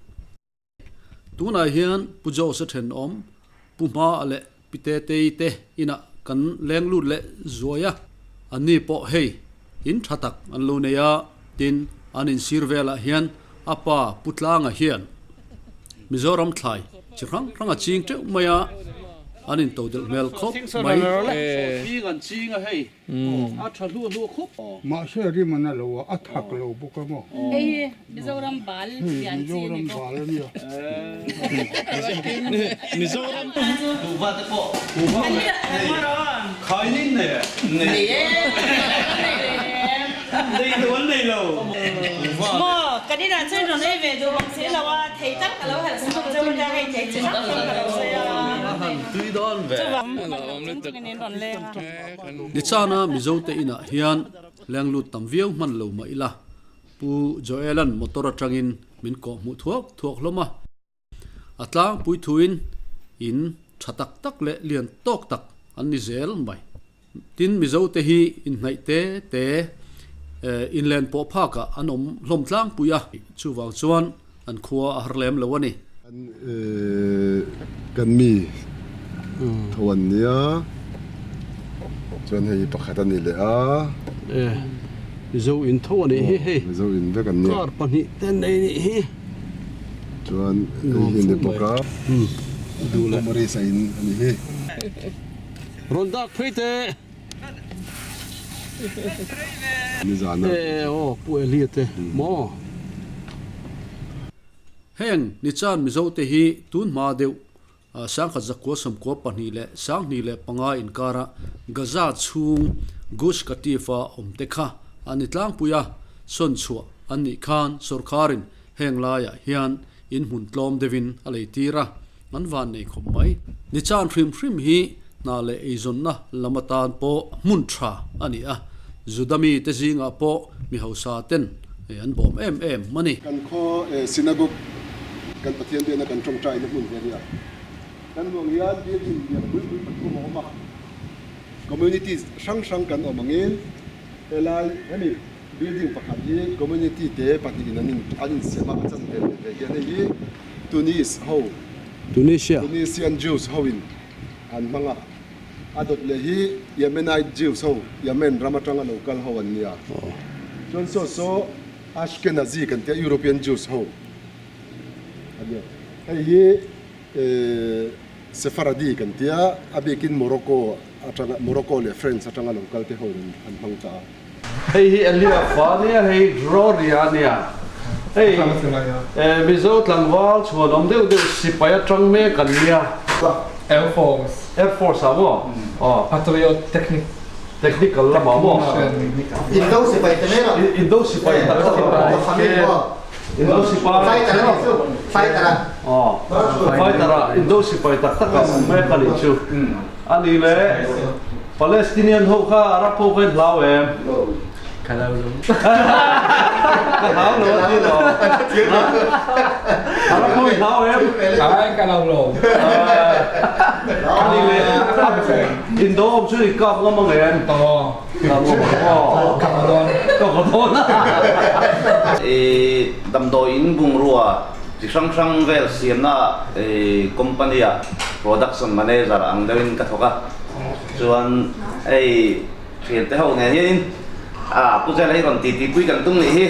Tunah hian Pu Jose thenawm, Pu Hma leh Pi Tetei te inah kan leng lut leh zuai a, anni pawh hei in tha tak an lo nei a, tin an insir velah hian a pa Pu Tlanga hian Mizoram thlai chi hrang hrang a ching teuh mai a, an intodelh hmel khawp mai. Ching an ching a hei. A tha hluah hluah khawp. Mahse rim an a lo a, a thak lo bawk a maw? Hei hi Mizoram bal lian chi a ni bawk. Mizoram kuhva te pawh kuhva leh khainin nei nei nei lo an nei lo. Maw kan inah chuan rawn ei ve duh bawk si lo a, thei tak ka lo helh sak ang cheu a, hei thei chi hrang hrang ka lo sawi a. Tui dawn ve. Nichana Mizote inah hian leng lut tam viau hman lo mah ila, Pu Joel-a'n motor atangin min kawh hmuh thuak thuak hlawm a. A tlangpui thuin in tha tak tak leh lian tawk tak an ni zel mai. Tin, Mizote hi inhnaih te te inlen pawh phakah an awm hlawm tlangpui a, chuvang chuan an khua a har lem lo a ni. Kan mi tho an nia, chuan hei pakhat a ni leh a. Mizo in tho a nih hi hei. Mizo in vek an nia. Car pahnih te an nei a nih hi. Chuan hei hi a ni bawk a. Duh leh. A in a ni hi. Rawn dak phei teh. Nizana. E aw Pu Elia te maw. Heng Nichan Mizo te hi tun hma deuh sangkhat zakua sawmkua pahnih leh sanghnih leh panga inkara Gaza chhung Gush Katif-a awm te kha an ni tlangpui a, sawn chhuah an nih khan sawrkharin heng laiah hian in hmun tlawm deuhin a lei tir a, an van nei khawp mai. Nichan hrim hrim hi hna leh eizawnna lam atan pawh hmun tha a ni a, Juda mite zingah pawh mi hausa ten an bawm em em a ni. Kan khaw synagogue kan Pathian biakna kan tawngtaina hmun hi a ni a. Kan hmuh ang hian building lian pui pui pathum a awm a, community hrang hrang kan awm angin helai hemi building pakhat hi community te pahnihin an in an insiam a, a chanve ve ve hian hei hi Tunis ho Tunisia. Tunisian Jews ho in an hmang a, a dawt leh hi Yemenite Jews ho Yemen ram atanga lo kal ho an nia. Chuan saw saw Ashkenazi kan tia European Jews ho an nia. Hei hi. Sepharadi kan tia, a bikin Morocco atanga Morocco leh French atanga lo kal te ho in an hmang ta a. Hei hi Elia fa nia, hei Gloria nia. Hei Mizo tlangval chhuan awm deuh deuh sipai atang mek an nia. Air Force. Air Force ah maw? Aw. Patriot Technic. Technical lamah maw? Indo sipai te mek a. Indo sipai tak tak a. Indo sipai. Fighter a nih chu. Fighter a. Aw. Fighter a Indo sipai tak tak a awm mek a nih chu. A ni le Palestinian ho kha Arab ho kha in hlau em? Ka hlau lo. Ka hlau lo a ti lo. Arab ho in hlau em? Ai ka hlau lo. A ni le Indo awm chu i kap ngam ang em? Aw. Kap ngam ang aw. Ka vaw dawn. Ka vaw dawn. I damdawiin bungrua chi hrang hrang vel siamna company ah production manager ang deuhin ka thawk a, chuan hei thiante ho nen hianin ah Pu Zela hi rawn titi pui kan tum nih hi.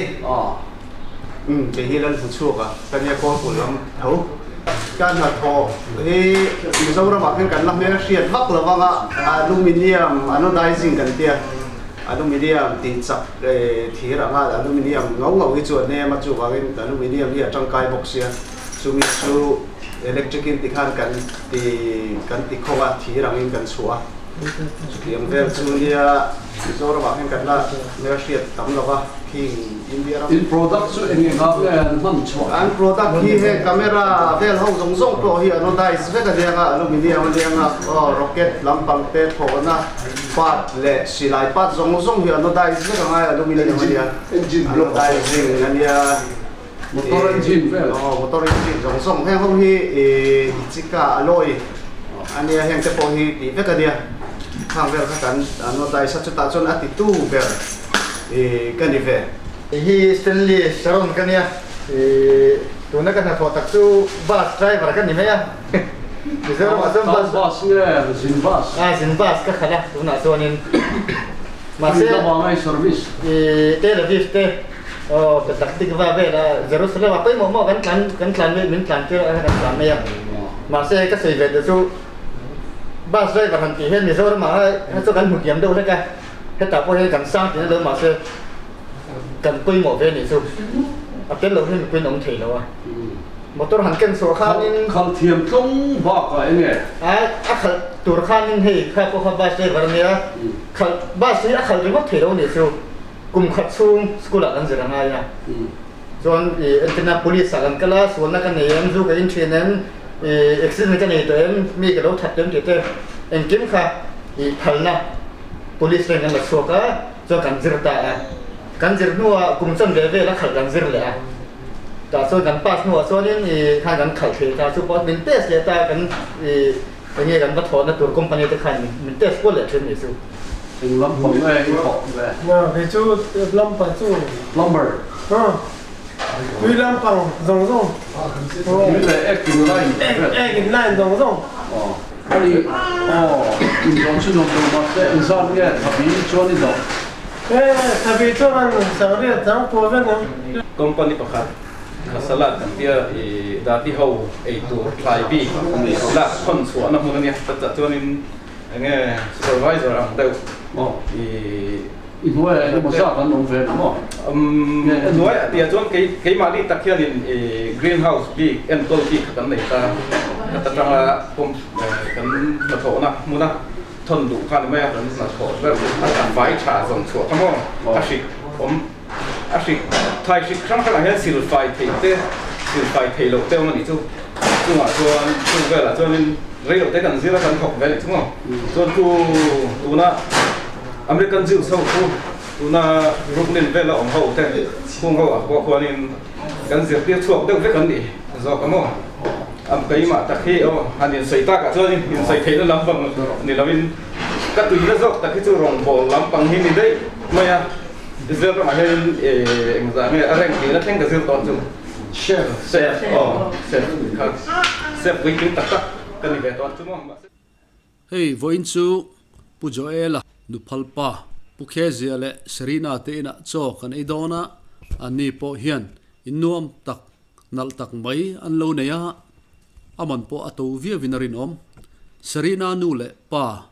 Umm kei hi lan hmu chhuak a, ka nia kawlpul lam tho. Ka hnathawh hi Mizoramah hian kan la hmel hriat vak lo vang a, aluminium anodizing kan tia, aluminium tih chak thir anga aluminium ngau ngau hi chu a nem a, chuvangin aluminium hi a tangkai bawk sia, chumi chu electric in tikhan kan ti kan ti khawng a, thir angin kan chhuah a, chutiang vel chu nia Mizoramah hian kan la hmel hriat tam lo va, khing India ram. In product chu eng eng ah nge an hman chhuah? An product hi heng camera vel ho zawng zawng pawh hi anodize vek a nia nga, aluminium a nia nga, aw rocket lampang te thawhna part leh silai part zawng zawng hi anodize vek a ngai aluminium a nia, anodizing a nia. Motor engine vel. Aw motor engine zawng zawng heng ho hi ih chika alloy a nia heng te pawh hi tih vek a nia khang vel kha kan anodize a chutah chuan a ti tu ber ih ka ni ve. Hi Stanley Sharon ka nia ih tuna ka hnathawh tak chu bus driver ka ni mai a Mizoram ah chuan bus Bus nge zin bus? A zin bus ka khalh a tunah chuanin mahse service ih Tel Aviv te Aw ka tak tik va vel a, Jerusalem ah pawimawh maw kan tlan kan tlan mai min tlan tir a kan tlan mai a, mahse ka sawi ve te chu bus driver han tih hian Mizoram ah kha chu kan hmu hniam deuh hlek a, hetah pawh hian kan sang tih na lo mahse kan pawimawh ve nih chu a tel lo hian mipui an awm thei lo a, motor han ken chhuah khanin Khalh thiam tlawng bakah eng nge? A a khalh tur khanin hei kha pawh kha bus driver a nia, khalh bus hi a khalh ringawt thei lo nih chu. Kum khat chhung school ah kan zir a ngai a, chuan i entirna police ah kan kal a, sualna ka nei em, zu ka in thin em, i accident ka nei tawh em, mi ka lo that tawh em tih te engkim kha i phalna police nen kan la chhuak a, chuan kan zir ta a. Kan zir hnuah kum chan ve vel a khalh kan zir leh a, tah chuan kan pass hnuah chuanin i khan kan khalh thei ta, chu pawh min test leh ta kan i enge kan va thawhna tur company te khan min test kual leh thin ni chu. Eng lampang nge i thawk ve? Na kei chu plumber chu. Plumber. Ha. Tui lampang zawng zawng. Tui leh ek in line. Ek ek in line zawng zawng. Aw. Ani aw in zawng chu nuam lo mahse eng zat nge thabi chuan i dawh? E thabi chuan an sangriat chang pawh vek ang. Company pakhat Masala kan tia i dati ho ei tur thlai bik lak thawn chhuahna hmun a nia. Chutah chuanin Enge supervisor ang deuh i. I hnuaiah eng emaw zat an awm ve na maw? Umm hnuaiah tih ah chuan kei keimahni tak hianin i greenhouse bik enkawl bik kha kan nei ta. Khat atanga pump kan hnathawhna hmuna thawn duh kha ni mai a, kan hnathawh ber a fai tha zawng chhuah kha maw? A hrik awm a hrik thai hrik hrang hrangah hian silfai theih te silfai theih loh te awm a nih chu. Chungah chuan chung velah chuanin rei loh te kan zir a kan thawk ve leh chu maw. Chuan chu tuna American Jews ho chu tuna Brooklyn vela awm ho te chhung ho ah pawh khuanin kan zirtir chhuak deuh vek an nih zawk a maw. Am keimah tak hi aw han insawi takah chuanin insawi theihna lampang ni lovin ka tuina zawk tak hi chu rawngbawl lampang hi ni daih mai a. Israel ramah hianin engzah nge a rank tihna thleng ka zir tawn chu. Chef. Chef aw chef kha chef puitling tak tak ka ni ve tawn chu maw mahse. Hei vawiin chu Pu Joela Nuphalpa Pu Khezia leh Serena te inah chaw kan ei dawn a, anni pawh hian innuam tak nalh tak mai an lo nei a, a man pawh a to viauin a rinawm. Serina nu leh pa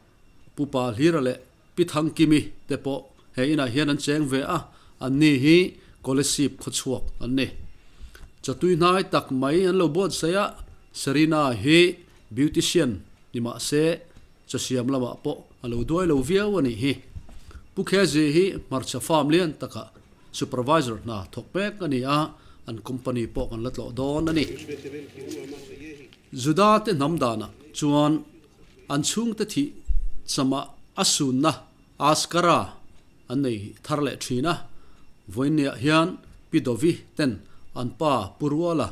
Pu Pa Hlira leh Pi Thangkimi te pawh he inah hian an cheng ve a, anni hi Kolasib khawchhuak an ni. Chatui hnai tak mai an lo buatsaih a, Serina hi beautician ni mah se chasiam lamah pawh a lo duai lo viau a nih hi. Pu Khezi hi hmarcha farm lian takah supervisor hna thawk mek a ni a, an company pawh kan la tlawh dawn a ni. Juda te hnam danah chuan An chhungte thih chamah a sunna Askara an nei thar leh thin a, vawiinniah hian Pi Dovi ten an pa Pu Ruala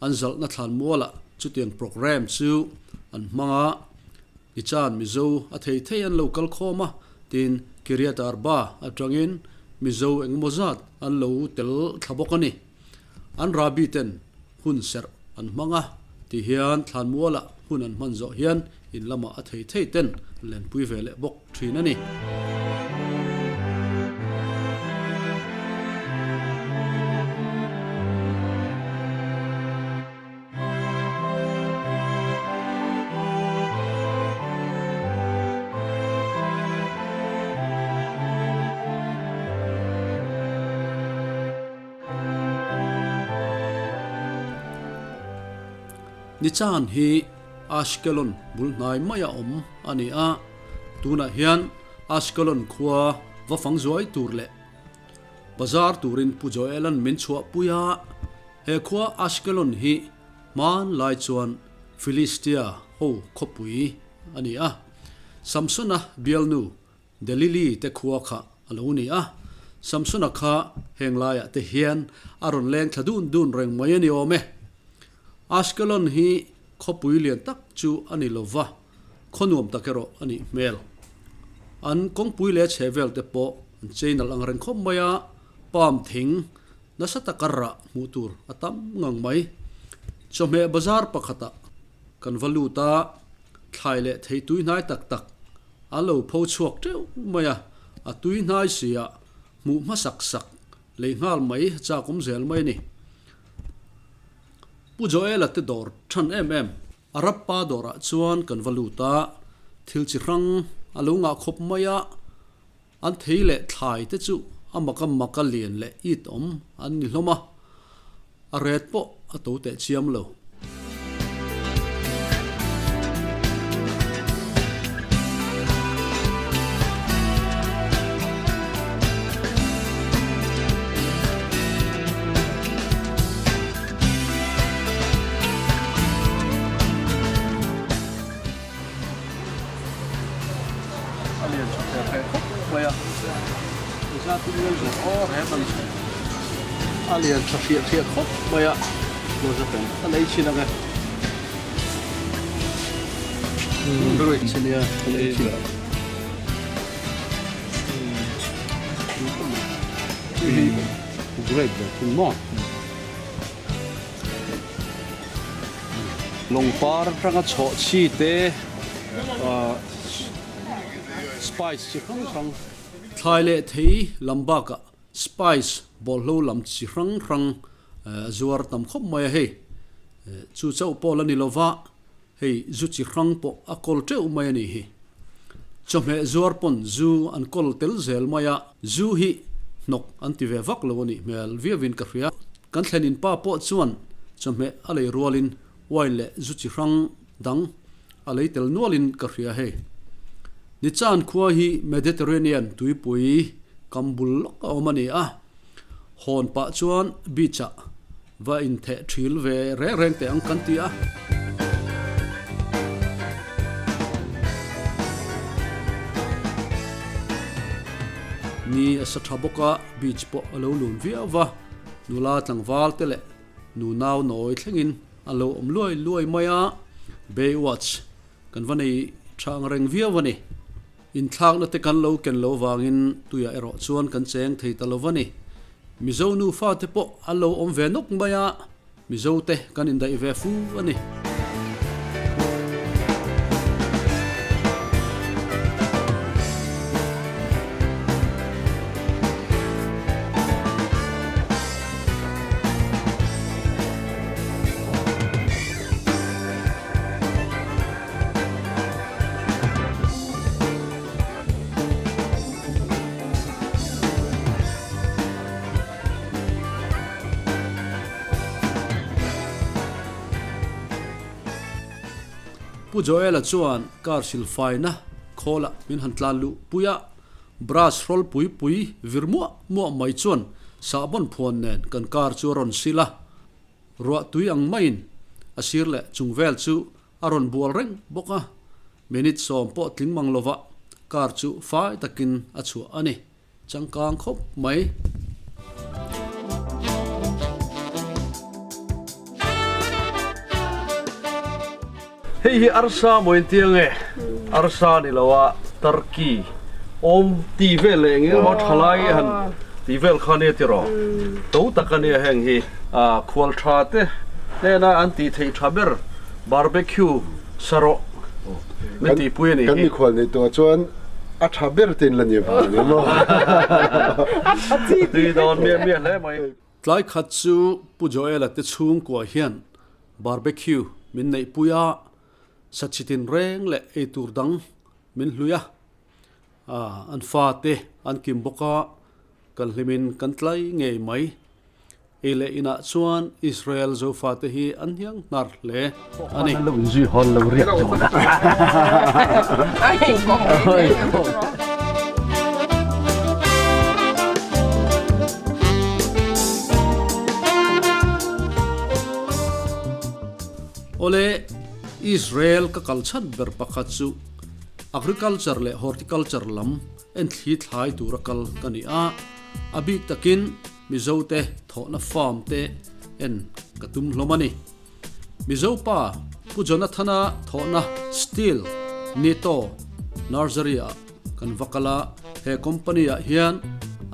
an zalhna thlan mualah chutiang programme chu an hmang a, Nichan Mizo a thei thei an lo kal khawm a, tin Kiryat Arba atangin Mizo engemaw zat an lo tel thla bawk a ni. An Rabbi ten hun serh an hmang a, ti hian thlanmualah hun an hman zawh hian in lamah a thei thei ten lenpui ve leh bawk thin a ni. Nichan hi Ashkelon bul hnai maia awm a ni a, tunah hian Ashkelon khua va fang zuai tur leh bazar turin Pu Joel-a'n min chhuahpui a, he khua Ashkelon hi hmanlai chuan Philistia ho khawpui a ni a, Samsona bialnu Delili te khua kha a lo ni a, Samsona kha heng laiah te hian a rawn leng thla dun dun reng mai a ni awm e. Ashkelon hi khawpui lian tak chu a ni lo va, khaw nuam tak erawh a nih hmel. An kawngpui leh chhe vel te pawh an chei nalh ang reng khawp mai a, palm thing nasa taka rah hmuh tur a tam ngang mai. Chawhmeh bazar pakhatah kan va lut a, thlai leh thei tui hnai tak tak A lo pho chhuak teuh mai a, a tui hnai si a, hmuh hmasak sak lei nghal mai chak awm zel mai a ni. Pu Joel-a te dawr than em em. Arab pa dawrah chuan kan va lut a, thil chi hrang a lo ngah khawp mai a, an thei leh thlai te chu a maka maka lian leh it awm an ni hlawm a, a ret pawh a to teh chiam lo. A lian tha hre hre khawp mai a, zat in nge zawh aw rep a ni. A lian tha hriah hriah khawp mai a, a lei chin ang e. Nia a lei chin. Grape ve thung maw? Lawngpar atanga chhawh chi te spice chi hrang hrang. Thlai leh thei lam bakah spice bawlhlo lam chi hrang hrang a zuar tam khawp mai a hei. Chu chauh pawh la ni lova hei zu chi hrang pawh a kawl teuh mai a nih hi. Chawhmeh zuar pawn zu an kawl tel zel mai a, zu hi hnawk an ti ve vak lo a nih hmel viauin ka hria. Kan thlen in pa pawh chuan chawhmeh a lei rualin wine leh zu chi hrang dang a lei tel nualin ka hria hei. Nichan khua hi Mediterranean tuipui kam bul lawk a awm a ni a, hawn pah chuan beach ah va intheh thil ve reng reng teh ang kan ti a. Ni a sa tha bawk a, beach pawh a lo lun viau va, nula tlangval te leh nu nau nawi thlengin a lo awm luai luai mai a, Baywatch kan va nei tha ang reng viau a ni. Inthlakna te kan lo ken lo vangin tuiah erawh chuan kan cheng thei ta lo va ni. Mizo nufa te pawh an lo awm ve nawk mai a, Mizo te kan indaih ve fu a ni. Pu Joel-a chuan car silfaina khawlah min han tlan luh pui a, brush hrawl pui pui vir muah muah mai chuan sahbawn phuan nen kan car chu a rawn sil a, ruah tui ang maiin a sir leh chung vel chu a rawn bual reng bawk a, minute sawm pawh tling mang lova car chu fai takin a chhuah a ni. Changkang khawp mai. Hei hi arsa maw inti ange? Arsa ni lo a turkey awm tih vel leh eng emaw thalai han tih vel kha ania tiraw? To tak ania heng hi khual tha te hnena an tih theih tha ber barbecue sarawh min tihpui a nih hi. Kan mikhual nei tawh chuan a tha ber te in la ni vang ni maw? A tha chi tih dawn miah miah hle mai. Tlai khat chu Pu Joel-a te chhungkua hian barbecue min neihpui a, sachitin reng leh eitur dang min hlui a, an fate an kim bawk a, kan hlimin kan tlai ngei mai. Ei leh inah chuan Israel Zofate hi an hiang hnar hle a ni. Lo inzui hawn lo riak dawn a. Awle, Israel ka kal chhan ber pakhat chu Agriculture leh Horticulture lam enthli thlai tura kal ka ni a, a bik takin Mizo te thawhna farm te en ka tum hlawm a ni. Mizo pa Pu Jonathana thawhna Steel Nito Nursery ah kan va kal a, he company ah hian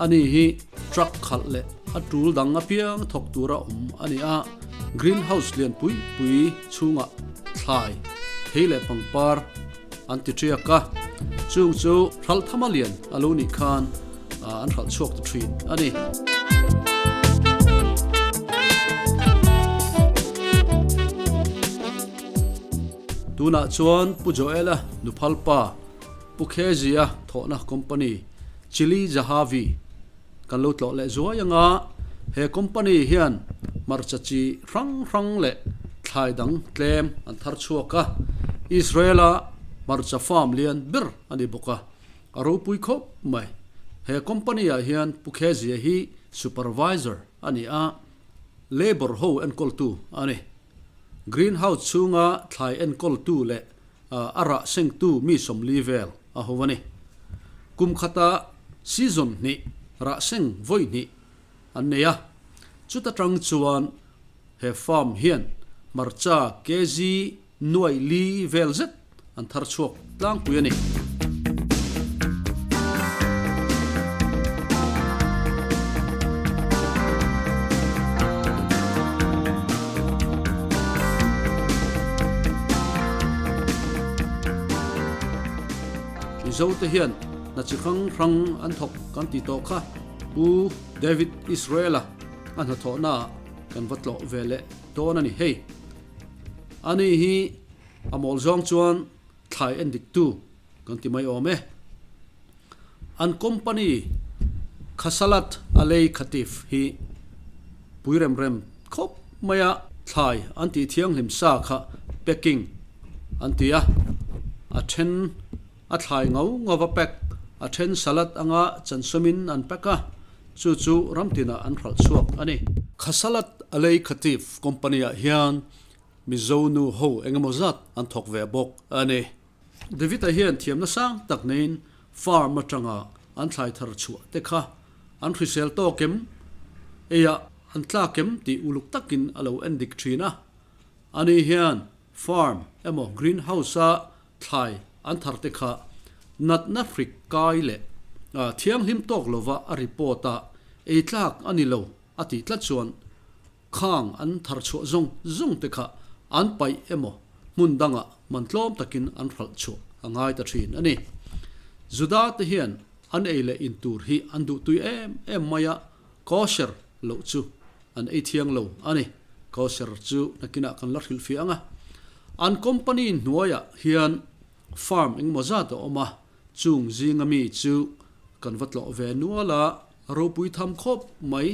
ani hi truck khalh leh a tul dang apiang thawk tura awm a ni a, green house lian pui pui chhungah thlai, thei leh pangpar an ti tiak a, chung chu hralhthama lian a lo nih khan an hralh chhuak ta thin a ni. Tunah chuan Pu Joel-a Nuphalpa, Pu Khezia thawhna company Chili Zahavi kan lo tlawh leh zuai anga he company hian hmarcha chi hrang hrang leh thlai dang tlem an thar chhuak a, Israel-a hmarcha farm lian ber a ni bawk a, a ropui khawp mai. He company ah hian Pu Khezia hi supervisor a ni a, labour ho enkawltu a ni. Greenhouse chhunga thlai enkawltu leh a rah sengtu mi sawmli vel a ho a ni. Kum khata season hnih rah seng vawi hnih an nei a, chuta tang chuan he farm hian hmarcha kg nuaih li vel zet an thar chhuak tlangpui a ni. Mizote hian hna chi hrang hrang an thawk kan ti tawh kha Pu David Israel-a a hnathawhnaah kan va tlawh ve leh dawn a ni hei. Ani hi a mawl zawng chuan thlai en diktu kan ti mai awm e. An company Khasalat Alei Khatif hi pui rem rem khawp mai a, thlai an tih thianghlim sa kha packing an ti a, a then a thlai ngau ngau a pack, a then salad anga chansawmin an pack a, chu chu ramtinah an hralh chhuak a ni. Khasalat Alei Khatif company ah hian Mizo nu ho engemaw zat an thawk ve bawk a ni. David-a hian thiamna sang tak neiin farm atanga an thlai thar chhuah te kha an hrisel tawk em, eiah an tlak em tih uluk takin a lo en dik thin a. Ani hian farm emaw green house-a thlai an thar te kha natna hrik kai leh thianghlim tawk lova a report a, ei tlak a ni lo a tih tlat chuan Khang an thar chhuah zawng zawng te kha an paih emaw hmun dangah man tlawm takin an hralh chhuah a ngai ta thin a ni. Juda te hian an ei leh in tur hi an duhtui em em mai a, kosher loh chu an ei thiang lo a ni. Kosher chu nakinah kan la hrilhfiah ang a. An company hnuaiah hian farm engemaw zat a awm a, chung zinga mi chu kan va tlawh ve nual a, A ropui tham khawp mai.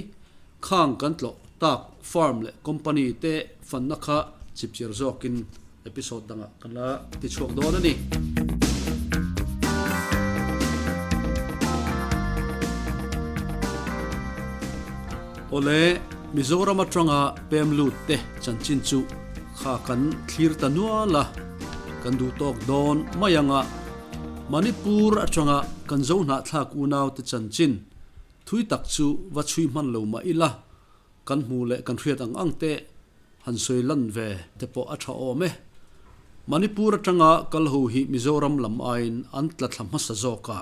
Khang kan tlawh tak firm leh company te fanna kha chipchir zawkin Episode dangah kan la ti chhuak dawn a ni. Awle, Mizoram atanga pem lut te chanchin chu kha kan thlir ta nual a, kan duh tawk dawn mai anga Manipur atanga kan zo hnahthlak unau te chanchin thui tak chu va chhui hman lo mah ila, Kan hmu leh kan hriat ang ang te han sawi lan ve te pawh a tha awm e. Manipur atanga kal ho hi Mizoram lam aiin an tla thla hmasa zawk a.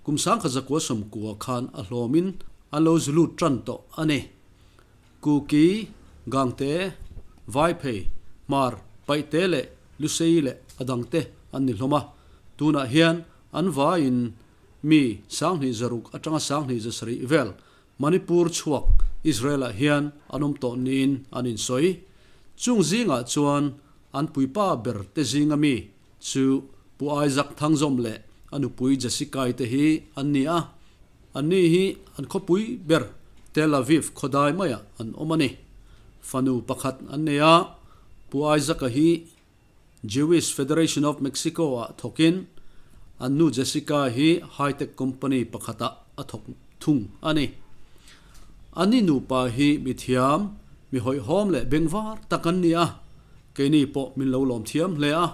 Kum sangkha zakua sawmkua khan a hlawmin an lo zu lut tan tawh a ni. Kuki, Gangte, Vaiphei, Hmar, Paihte leh Lusei leh a dangte an ni hlawm a. Tunah hian an vaiin mi sanghnih zaruk atanga sanghnih zasarih vel Manipur chhuak Israel-ah hian an awm tawh niin an insawi. Chung zingah chuan an puipa ber te zinga mi chu Pu Isaac Thangzawm leh a nupui Jessica-i te hi an ni a. Anni hi an khawpui ber Tel Aviv khawdai maiah an awm a ni. Fanu pakhat an nei a, Pu Isaac-a hi Jewish Federation of Mexico-ah thawkin an nu Jessica hi high-tech company pakhatah a thawk thung a ni. Ani nupa hi mi thiam, mi hawihhawm leh bengvar tak an ni a, keini pawh min lo lawm thiam hle a,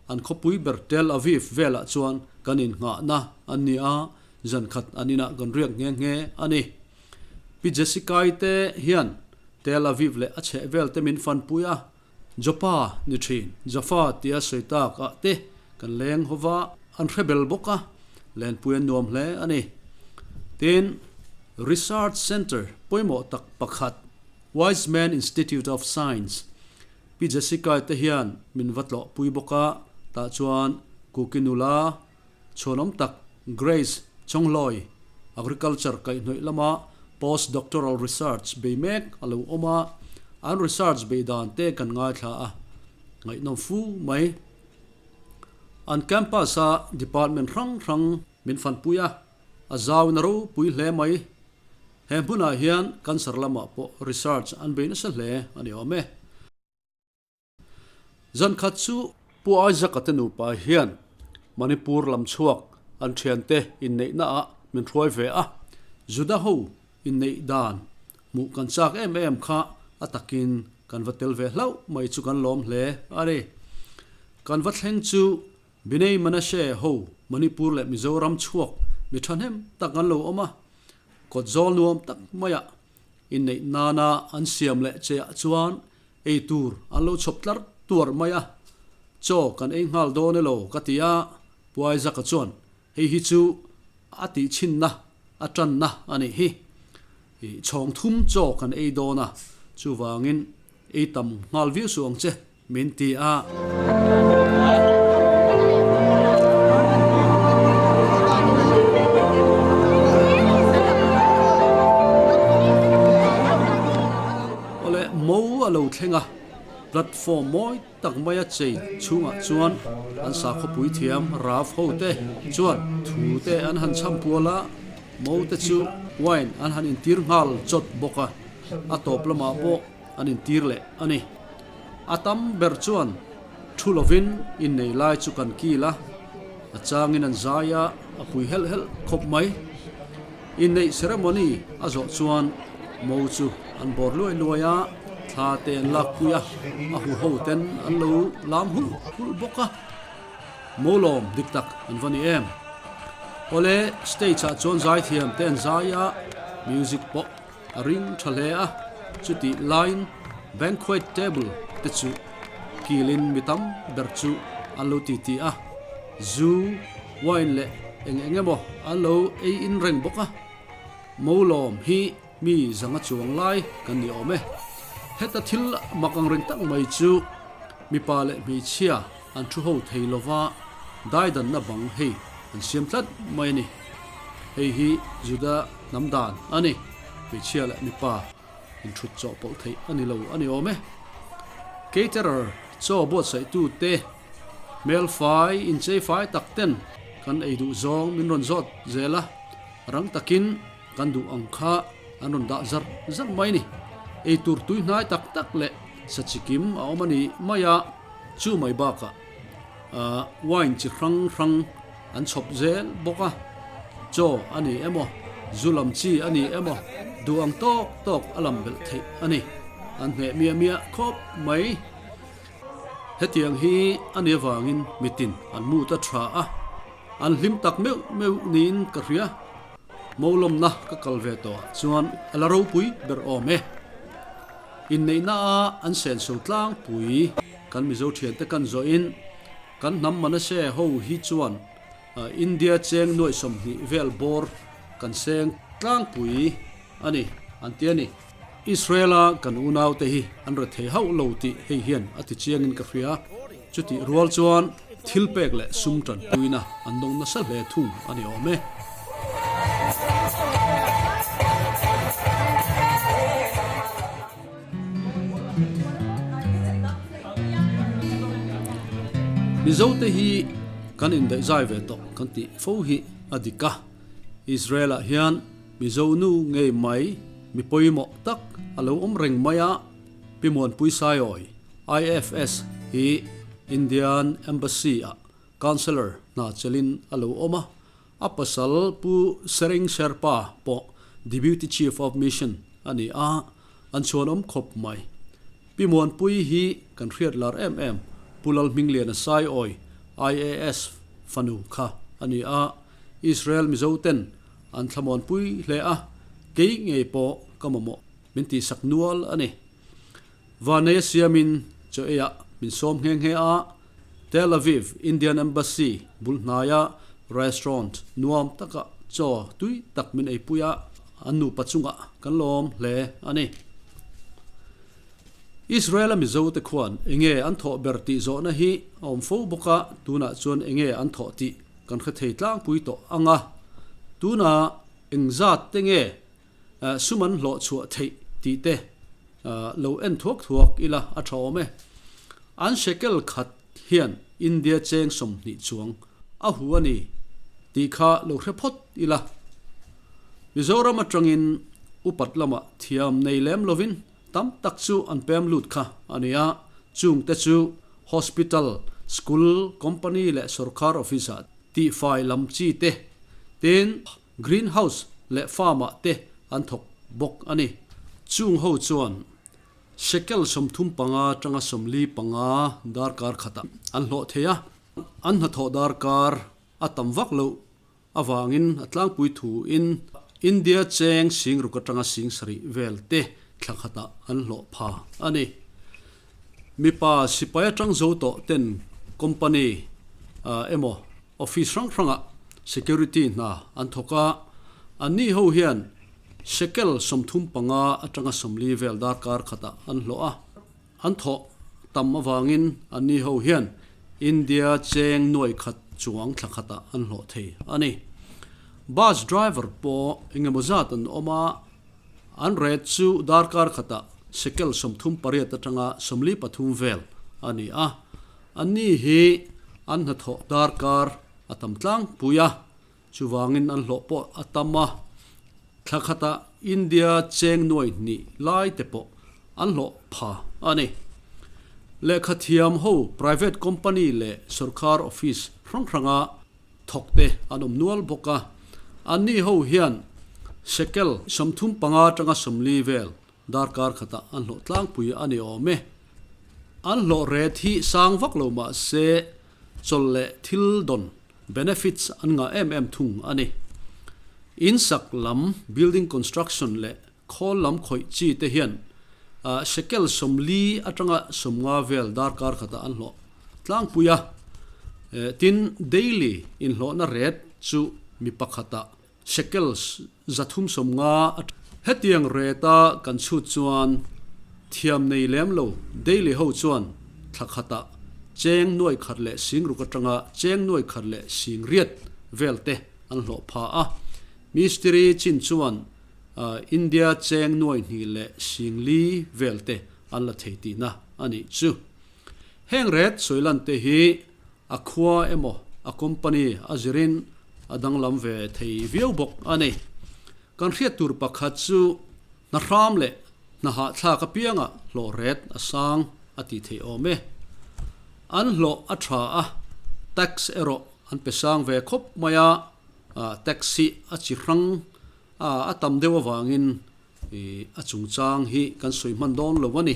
an khawpui ber Tel Aviv velah chuan kan innghahna an ni a, zan khat an inah kan riak nghe nghe a ni. Pi Jessica-i te hian Tel Aviv leh a chhehvel te min fanpui a, Joppa ni thin, Jaffa tia sawi tak ah te kan leng ho va, an hre bel bawk a, lenpui an nuam hle a ni. Tin, Research Centre pawimawh tak pakhat, Weizmann Institute of Science, Pi Jessica te hian min va tlawh pui bawk a, tah chuan Kuki nula chhuanawm tak Grace Chonghlawi, Agriculture kaihhnawih lama Post-doctoral research bei mek a lo awm a, an research bei dan te kan ngaithla a, ngaihnawm fu mai. An campus-a department hrang hrang min fanpui a, a zauin a ropui hle mai. He hmunah hian cancer lamah pawh research an bei nasa hle a ni awm e. Zan khat chu Pu Isaac-a te nupa hian Manipur lam chhuak an thiante inneihna ah min hruai ve a, Juda ho inneih dan hmuh kan chak em em kha a takin kan va tel ve hlauh mai chu kan lawm hle a ni. Kan va thleng chu Binei Manashe ho Manipur leh Mizoram chhuak mi thahnem tak an lo awm a, kawt zawl nuam tak maiah Inneih nana an siam leh che ah chuan ei tur an lo chhawp tlar tuar mai a, chaw kan ei nghal dawn elo ka ti a, Puai Zaka chuan hei hi chu a tih chhinna a tanna a nih hi, i chhawng thum chaw kan ei dawn a, chuvangin ei tam nghal viau suh ang che min ti a. Awle mo a lo thleng a, platform mawi tak maia chei chhungah chuan an sakhawpui thiam Rav ho te chuan thu te an han chham pual a, mo te chu wine an han intir nghal chawt bawk a, a tawp lamah pawh an intir leh a ni. A tam ber chuan thu lovin innei lai chu kan kil a, a changin an zai a, a pui helh helh khawp mai. Inneih ceremony a zawh chuan mo chu an bawr luai luai a, thla te an lak pui a, a huho ten an lo lam hulh hulh bawk a. Mo lawm dik tak an va ni em. Awle stage ah chuan zaithiam te an zai a, music pawh A ring tha hle a, chutih laiin banquet table te chu kilin mi tam ber chu an lo ti ti a, zu, wine leh eng eng emaw an lo ei in reng bawk a. Molawm hi mi zanga chuang lai kan ni awm e. Heta thil mak ang reng tak mai chu mipa leh hmeichhia an thu ho thei lova daidanna bang hei an siam tlat mai a ni. Hei hi Juda hnam dan a ni. Hmeichhia leh mipa inthut chawhpawlh theih a ni lo a ni awm e. Caterer chaw buatsaihtu te hmel fai inchei fai tak ten kan ei duh zawng min rawn zawt zel a, rang takin kan duh ang kha an rawn dah zar zar mai a ni. Eitur tuihnai tak tak leh sachikim a awm a ni mai a. Chu mai bakah wine chi hrang hrang an chhawp zel bawk a, chaw a ni emaw, zu lam chi a ni emaw duh ang tawk tawk a lam belh theih a ni. An hneh miah miah khawp mai. Hetiang hi a ni avangin mitin an mut a tha a, an hlim tak meuh meuh niin ka hria. Mawlawmna ka kal ve tawh ah chuan a la ropui ber awm e. Inneihna a an senso tlangpui kan Mizo thiante kan zawhin kan hnam Manase ho hi chuan India cheng nuaih 20 vel bawr kan seng tlangpui a ni an ti a ni. Israel-a kan unaute hi an rethei hauh lo tih hei hian a ti chiangin ka hria. Chutih rual chuan thil pek leh sum tanpuina an dawng nasa hle thung a ni awm e. Mizote hi kan indaih zai ve tawh kan tih fo hi a dik a, Israel-ah hian Mizo nu ngei mai mi pawimawh tak a lo awm reng mai a, Pi Muanpui Saiawi, IFS, hi Indian Embassy-ah Counsellor hna chelin a lo awm a, a pasal Pu Sering Sherpa pawh Deputy Chief of Mission a ni a, an chhuanawm khawp mai. Pi Muanpui hi kan hriat lar em em Pu Lalhmingliana Saiawi, IAS, fanu kha a ni a, Israel Mizo ten an thlamuanpui hle a, kei ngei pawh ka mamawh. Min tihsak nual a ni. Vanei a siamin chaw eiah min sawm nghe nghe a, Tel Aviv Indian Embassy bul hnaia restaurant nuam takah chaw tui tak min eipui a, an nupa chungah kan lawm hle a ni. Israel-a Mizote khuan enge an thawh ber tih zawhna hi a awm fo bawk a, tunah chuan enge an thawh tih kan hre thei tlangpui tawh ang a, tunah engzat te nge Sum an hlawh chhuah theih tih te lo en thuak thuak ila a tha awm e. An shekel khat hian India cheng 20 chuang a hu a ni tih kha lo hre phawt ila. Mizoram atangin upat lamah thiam nei lem lovin tam tak chu an pem lut kha a ni a, chung te chu hospital, school, company leh sorkar office ah tihfai lam chi te tin, Green house leh farm ah te an thawk bawk a ni. Chung ho chuan shekel 35 atanga 45 darkar khatah an hlawh thei a, an hnathawh darkar a tam vak loh avangin a tlangpui thu in India cheng 6000 atanga 7000 vel te thla khatah an hlawh pha a ni. Mipa sipai atang zo tawh ten company emaw Office hrang hrangah security hna an thawk a, anni ho hian shekel 35 atanga 40 vel darkar khatah an hlawh a, an thawh tam avangin anni ho hian India cheng nuai khat chuang thla khatah an hlawh thei a ni. Bus driver pawh engemaw zat an awm a, an rate chu darkar khatah shekel 38 atanga 43 vel a ni a. Anni hi an hnathawh darkar a tam tlangpui a, chuvangin an hlawh pawh a tam a, thla khatah India cheng nuai hnih lai te pawh an hlawh pha a ni. Lehkha thiam ho private company leh sorkar office hrang hranga thawk te an awm nual bawk a, anni ho hian shekel 35 atanga 40 vel Darkar khatah an hlawh tlangpui a ni awm e. An hlawh ret hi sang vak lo mah se chawlh leh thil dawn, benefits, an ngah em em thung a ni. In sak lam, building construction, leh khawl lam khawih chi te hian shekel 40 atanga 50 vel darkar khatah an hlawh tlangpui a. Tin, daily inhlawhna ret chu mi pakhatah Shekels 350 a Hetiang rate-a kan chhut chuan thiam nei lem lo daily ho chuan thla khatah cheng nuai khat leh 6000 atanga cheng nuai khat leh 8000 vel te an hlawh pha a. Mistiri chin chuan India cheng nuai hnih leh 4000 vel te an la thei tihna a nih chu. Heng rate sawilan te hi A khua emaw a company a zirin a danglam ve thei viau bawk a ni. Kan hriat tur pakhat chu hna hram leh hna hahthlak apiangah hlawh ret a sang a tih theih awm e. An hlawh a tha a, tax erawh an pe sang ve khawp mai a, tax hi a chi hrang a, a tam deuh avangin a chungchang hi kan sawi hman dawn lo a ni.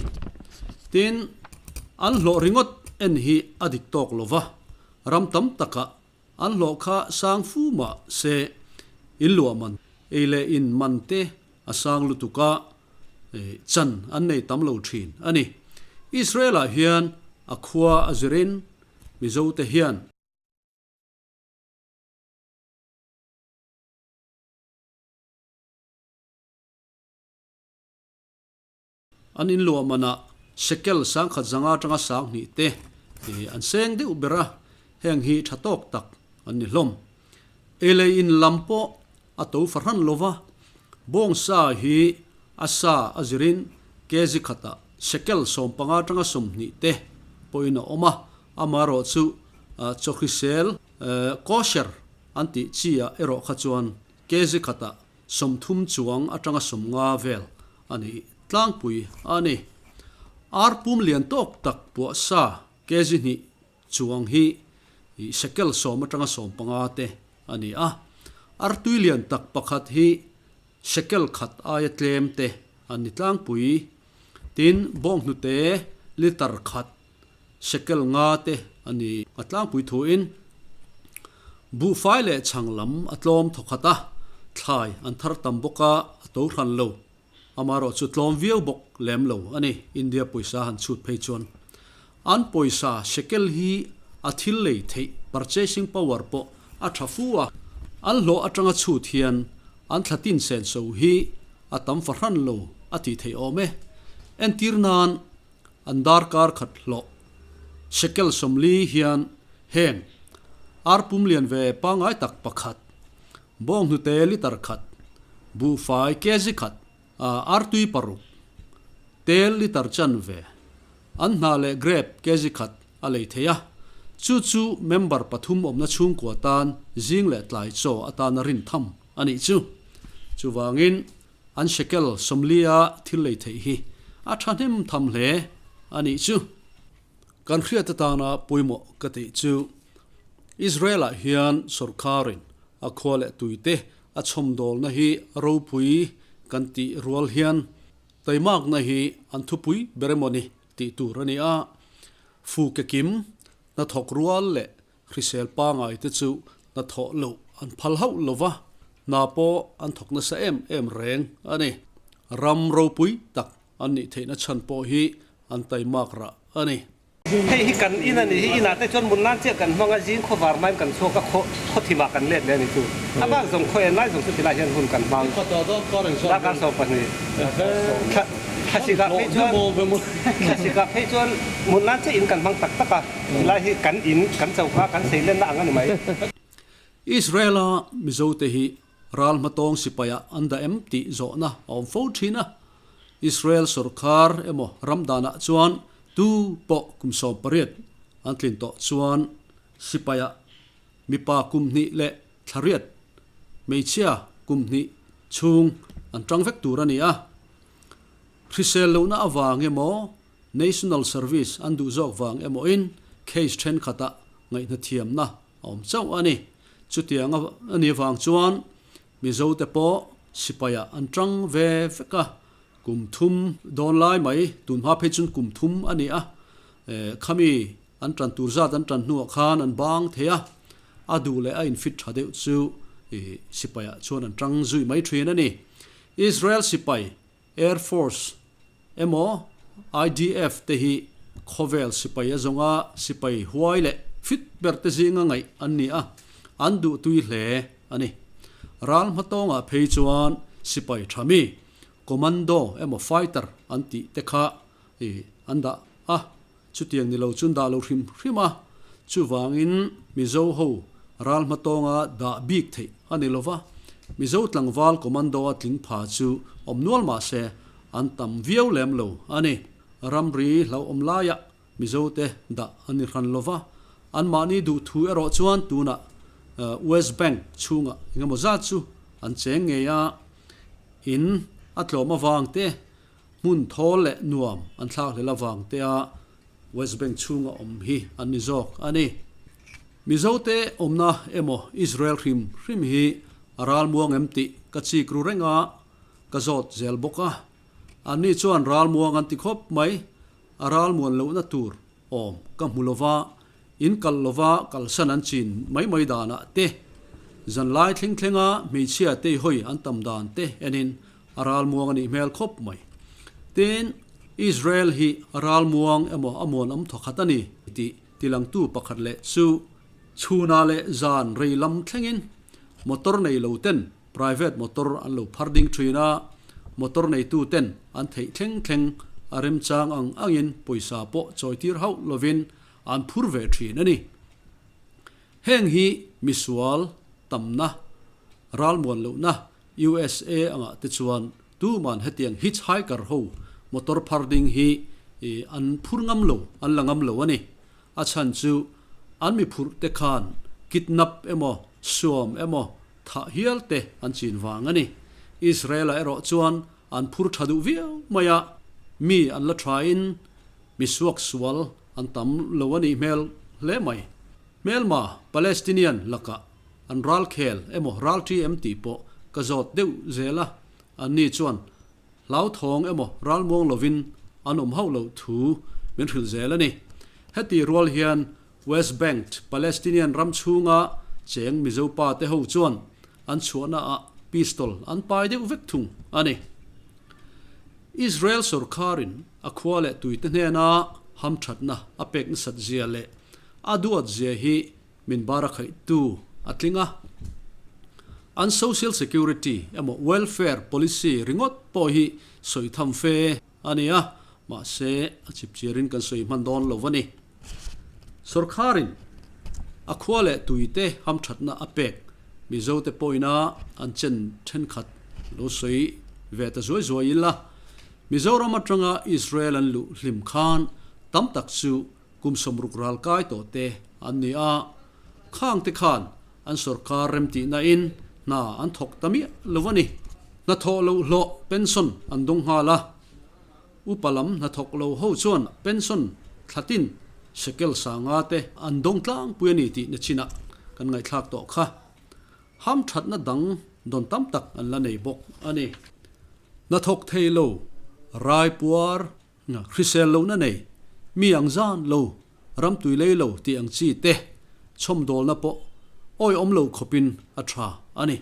Tin, an hlawh ringawt en hi a dik tawk lo va, ram tam takah An hlawh kha sang fu mah se in luah man ei leh in man te a sang lutuk a, chan an nei tam lo thin a ni. Israel ah hian a khua a zirin Mizo te hian. An inluah manah shekel sangkhat zanga atanga sanghnih te an seng deuh ber a, heng hi tha tawk tak an ni hlawm. Ei leh in lam pawh a to fahran lo va, bawngsa hi a sa a zirin kg khatah shekel 15 atanga 20 te pawhin a awm a, amaherawhchu chawhrisel, kosher, an tih chi ah erawh kha chuan kg khatah 30 chuang atanga 50 vel a ni tlangpui a ni. Ar pum lian tawk tak puah sa kg hnih chuang hi shekel 10 atanga 15 te a ni a. Ar tui lian tak pakhat hi shekel khat aia tlem te a ni tlangpui. Tin, bawnghnute litre khat shekel nga te a ni a tlangpui thuin buhfai leh chhang lam a tlawm thawkhat a, thlai an thar tam bawk a, a to hran lo. Amaherawh chu tlawm viau bawk lem lo a ni, India pawisa han chhut phei chuan. An pawisa shekel hi a thil lei theih, purchasing power, pawh a tha fu a, an hlawh atanga chhut hian an thla tin senso hi a tam fahran lo a tih theih awm e. Entir nan An darkar khat hlawh shekel 40 hian heng ar pum lian ve pangngai tak pakhat, bawnghnute litre khat, buhfai kg khat, ar tui paruk, tel litre chanve, an hna leh grape kg khat a lei thei a. Chu chu member pathum awmna chhungkua tan zing leh tlai chaw atana rin tham a nih chu. Chuvangin An shekel 40-a thil lei theih hi a thahnem tham hle a nih chu. Kan hriat atana pawimawh ka tih chu Israel-ah hian sawrkharin a khua leh tuite a chhawmdawlna hi ropui kan tih rual hian taimakna hi an thupui ber emaw ni tih tur a ni a. Fu ke kim, hnathawk rual leh Hrisel pangai te chu hnathawh loh an phal hauh lo va, hna pawh an thawk nasa em em reng a ni. Ram ropui tak an nih theihna chhan pawh hi an taimak rah a ni. Hei hi kan in a ni hi, inah te chuan mun nan chiah kan hmang a, zing khawvar hmain kan chhuak a, khaw khawthimah kan let leh a ni chu. A bak zawng khaw en lai zawng chu tilai hian hun kan hmang. Darkar 12. Thlasik ah phei chuan Thlasik ah phei chuan mun nan chiah in kan hmang tak tak a. Tilai hi kan in, kan choka, kan seilenna ang a ni mai. Israel-a Mizote hi ral hmatawng sipaiah an dah em tih zawhna a awm fo thin a. Israel sawrkar emaw ram danah chuan tu pawh kum 18 an tlin tawh chuan sipaiah mipa kum hnih leh thla riat, hmeichhia kum hnih chhung an tang vek tur a ni a. Hrisel lohna avang emaw National Service an duh zawk vang emawin case thenkhatah ngaihna thiamna a awm chauh a ni. Chutiang a nih vang chuan Mizote pawh sipaiah an tang ve vek a, kum thum dawn lai mai, tun hma phei chuan kum thum a ni a, khami an tan tur zat an tan hnuah khan an bang thei a, a duh leh a infit tha deuh chu sipaiah chuan an tang zui mai thin a ni. Israel sipai Air Force emaw IDF te hi khawvel sipai a zawnga sipai huai leh fit ber te zinga ngaih an ni a, an duh tui hle a ni. Ral hmatawngah phei chuan sipai tha mi, commando emaw fighter an tih te kha an dah a, chutiang ni lo chuan dah lo hrim hrim a, chuvangin Mizo ho ral hmatawnga dah bik theih a ni lova, Mizo tlangval commando a tling pha chu awm nual mah se an tam viau lem lo a ni. Ramri hlauhawm laiah Mizo te dah a ni hran lova, anmahni duh thu erawh chuan tunah West Bank chhungah engemaw zat chu an cheng ngei a, in a tlawm avang te, Hmun thawl leh nuam an thlak hlel avang te a West Bank chhunga awm hi an ni zawk a ni. Mizote awmna emaw Israel hrim hrim hi a ralmuang em tih ka chik ru reng a, ka zawt zel bawk a. Anni chuan ralmuang an ti khawp mai, a ralmuan lohna tur awm ka hmu lova, in kal lova kalsan an chin mai mai danah te, zanlai thleng thlenga hmeichhia teihawi an tam dan te enin a ralmuang a nih hmel khawp mai. Tin, Israel hi a ralmuang emaw a muanawm thawkhat a ni tih tilangtu pakhat leh chu chhunah leh zan rei lam thlengin motor nei lo ten Private motor an lo phar ding thin a, motor neitu ten an theih thleng thleng a remchang ang angin pawisa pawh chawitir hauh lovin an phur ve thin a ni. Heng hi misual tamna, ralmuan lohna USA angah te chuan tuman hetiang hitchhiker ho motor phar ding hi an phur ngam lo, an la ngam lo a ni. A chhan chu an mi phurh te khan kidnap emaw suam emaw Thah hial te an chin vang a ni. Israel-ah erawh chuan an phur tha duh viau mai a, mi an la thain mi suaksual an tam lo a nih hmel hle mai. Hmelma Palestinian lakah an ral khel emaw ral thi em tih pawh ka zawt deuh zel a, anni chuan hlauthawng emaw ralmuang lovin an awm hauh loh thu min hrilh zel a ni. Heti rual hian West Bank, Palestinian ram chhunga cheng Mizo pa te ho chuan an chhuahna ah pistol an pai deuh vek thung a ni. Israel sorkarin a khua leh tuite hnena hamthatna a pek nasat zia leh a duat zia hi min bar a khaihtu a tling a. An social security emaw welfare policy ringawt pawh hi sawi tham fe a ni a, mahse a chipchiarin kan sawi hman dawn lo a ni. Sorkharin a khua leh tuite hamthatna a pek Mizote pawhina an chen thenkhat lo sawi ve ta zuai zuai ila, Mizoram atanga Israel an luh hlim khan tam tak chu kum sawmruk ral kai tawh te an ni a, khang te khan an sorkar remtihna in hna an thawk ta miah lo a ni. Hnathawh loh hlawh pension an dawng nghal a. Upa lam hnathawk lo ho chuan pension thlatin shekel sanga te an dawng tlangpui a ni tih na chinah kan ngaihthlak tawh kha. Hamthatna dang dawn tam tak an la nei bawk a ni. Hnathawk thei lo, rai puar, hrisel lohna nei, mi ang zan lo, ram tui lei lo tih ang chi te chhawmdawlna pawh awihawm lo khawpin a tha a ni.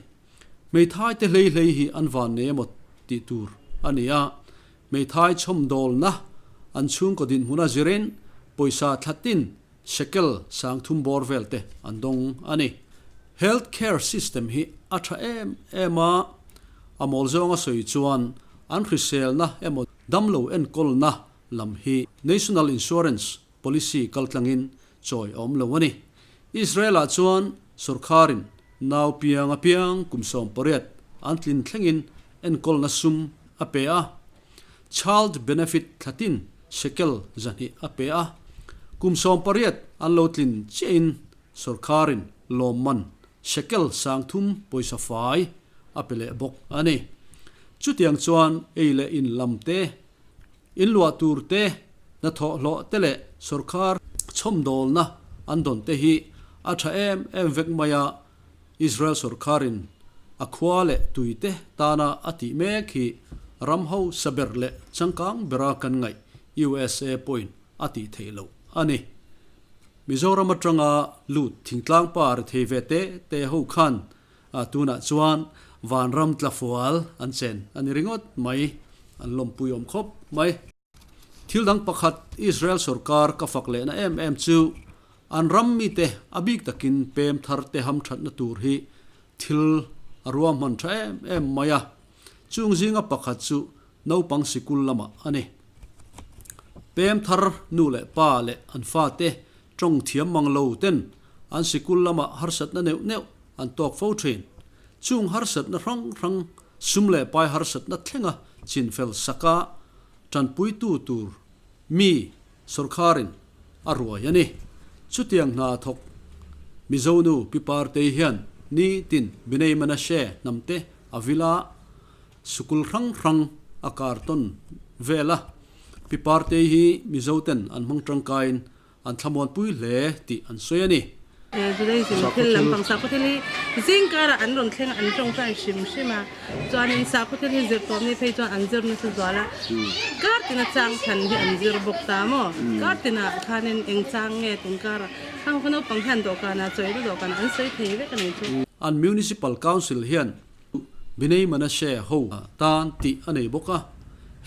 Hmeithai te hlei hlei hi an van nei emaw tih tur a ni a, hmeithai chhawmdawlna an chhungkaw dinhmuna zirin pawisa thlatin shekel sangthum bawr vel te an dawng a ni. Health care system hi a tha em em a, a mawl zawnga sawi chuan an hriselna emaw damlo enkawlna lam hi National Insurance Policy kaltlangin chawi a awm lo a ni. Israel-ah chuan sorkharin nau piang apiang kum 18 an tlin thlengin enkawlna sum a pe a, child benefit thlatin shekel 200 a pe a, kum 18 an lo tlin chiahin sorkharin lawmman shekel 3000 pawisa fai a pe leh bawk a ni. Chutiang chuan ei leh in lam te, In luah tur te, hnathawh hlawh te leh sorkar chhawmdawlna an dawn te hi a tha em em vek mai a, Israel sorkarin a khua leh tui te tana a tih mek hi ram hausa ber leh changkang bera kan ngaih USA pawhin a tih theih loh a ni. Mizoram atanga lut thingtlang pa rethei ve te te ho khan Tunah chuan vanram tlafual an chen a ni ringawt mai, an lawmpui awm khawp mai. Thil dang pakhat Israel sorkar ka fak lehna em em chu an ram mite a bik takin pem thar te hamthatna tur hi thil a ruahman tha em em mai a, chung zinga pakhat chu naupang sikul lamah a ni. Pem thar nu leh pa leh an fate Tawng thiam mang lo ten an sikul lamah harsatna neuh neuh an tawk fo thin. Chung harsatna hrang hrang sum leh pai harsatna thlenga chinfel saka tanpuitu tur mi sawrkharin a ruai a ni. Chutiang hna thawk Mizo nu Pi Partei hian nitin Binei Manashe hnamte a vila sukul hrang hrang a kartawn vel a. Pi Partei hi Mizo ten an hmang tangkaiin an thlamuanpui hle tih an sawi a ni. Judaism thil lampang sakhaw thil hi zing karah an rawn thleng a, an tawngtai hrim hrim a, chuanin sakhaw thil hi zir tawh ni phei chuan an zir nasa zual a, kar tina chang thlan hi an zir bawk ta maw? Kar tinah khanin eng chang nge tun karah khang khaw naupang hian dawhkanah chawi dawhkanah an sawi thei vek a ni chu. An Municipal Council hian Bnei Manashe ho tan tih a nei bawk a,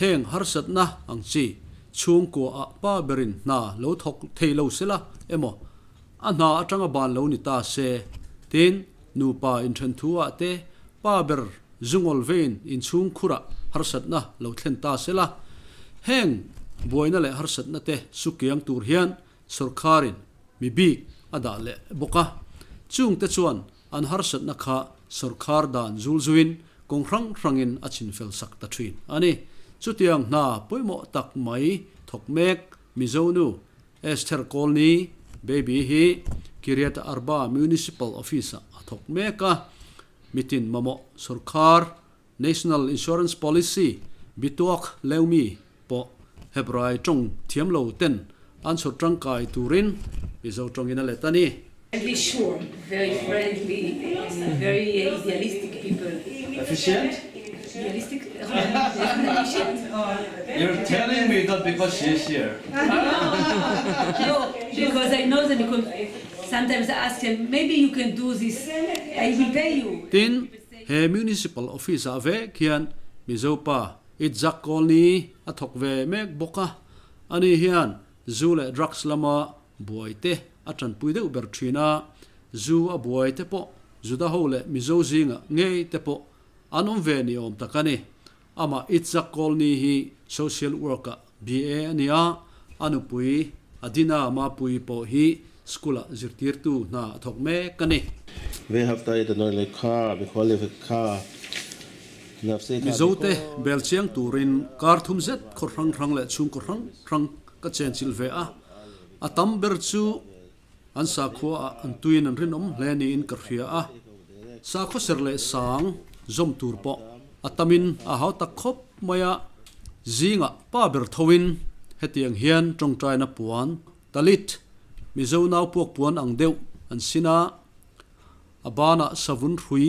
heng harsatna ang chi chhungkua ah pa berin hna lo thawk thei lo sela emaw a hna atanga ban lo ni ta se, tin nupa inthen thu ah te pa ber zungawl vein inchhung khurah harsatna lo thlen ta sela, heng buaina leh harsatna te sukiang tur hian Sorkarin mi bik a dah leh bawk a, chungte chuan an harsatna kha sorkar dan zul zuin kawng hrang hrangin a chinfel sak ta thin a ni. Chutiang hna pawimawh tak mai thawk mek Mizo nu Esther Kawlni Baby hi Kiryat Arba Municipal Office-ah a thawk mek a, mitin mamawh sorkar National Insurance Policy, Bituak Leumi pawh Hebrai tawng thiam lo ten an chhawr tangkai turin Mizo tawngin a let a ni. Friendly sure, very friendly and very idealistic people. Efficient? Idealistic, efficient. You're telling me that because she is here. No, because I know them because sometimes I ask them maybe you can do this, I will pay you. Tin, He Municipal Office ah vek hian Mizo pa Itzhak Kawlni a thawk ve mek bawk a, ani hian zu leh drugs lama buai te a tanpui deuh ber thin a, zu a buai te pawh Juda ho leh Mizo zingah ngei te pawh an awm ve ni awm tak a ni. Amah Itzhak Kawlni hi Social Work ah BA a ni a, a nupui Adina Mapui pawh hi School-ah zirtirtu hna a thawk mek a ni. Ve hafta i danawi leh kha, mikhual leh vek kha, nafse kha Mizote bel chiang turin kar thum zet khaw hrang hrang leh chhungkaw hrang hrang ka chenchilh ve a, a tam ber chu an sakhuaah an tuiin an rinawm hle niin ka hria a, sakhaw ser leh sang zawm tur pawh a tamin a hau tak khawp mai a, zingah pa ber thoin hetiang hian tawngtaina puan Talit, Mizo nau puak puan ang deuh an sin a, a banah savun hrui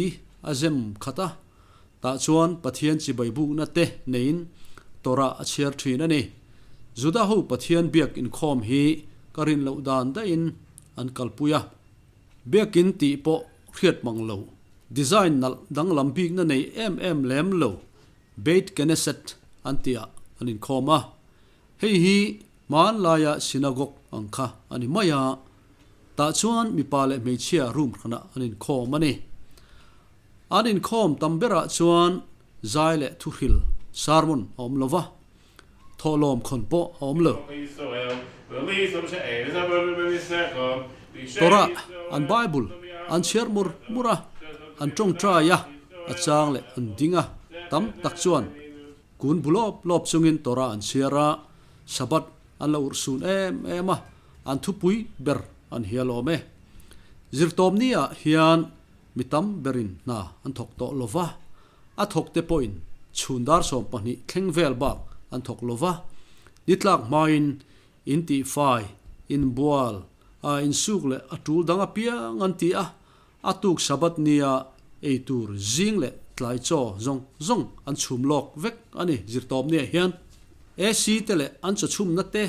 a zem khat a, tah chuan Pathian chibai bukna te neiin Torah a chhiar thin a ni. Juda ho Pathian biak inkhawm hi ka rin loh dan daihin an kalpui a, biakin tih pawh hriat mang lo, design nalh danglam bikna nei em em lem lo Beit Knesset an tihah an inkhawm a. Hei hi hmanlaia synagogue ang kha a ni mai a, tah chuan mipa leh hmeichhia room hranah an inkhawm a ni. An inkhawm tam berah chuan zai leh thuhril, sermon, a awm lo va, thawhlawm khawn pawh a awm lo. Torah, an Bible, an chhiar mur mur a, an tawngtai a, a chang leh an ding a, tam tak chuan Kun bu lawp lawp chungin Torah an chhiar a, Shabbat an lo urhsun em em a, an thupui ber an hial awm e. Zirtawmni ah hian mi tam berin hna an thawk tawh lo va, a thawk te pawhin chhun dar 12 thleng vel bak an thawk lo va, ni tlak hmain in tihfai, inbual, a insuk leh a tul dang apiang an ti a, A tuk Sabbath nia ei tur zing leh tlai chaw zawng zawng an chhum lawk vek a ni. Zirtawp niah hian AC te leh an chaw chhumna te,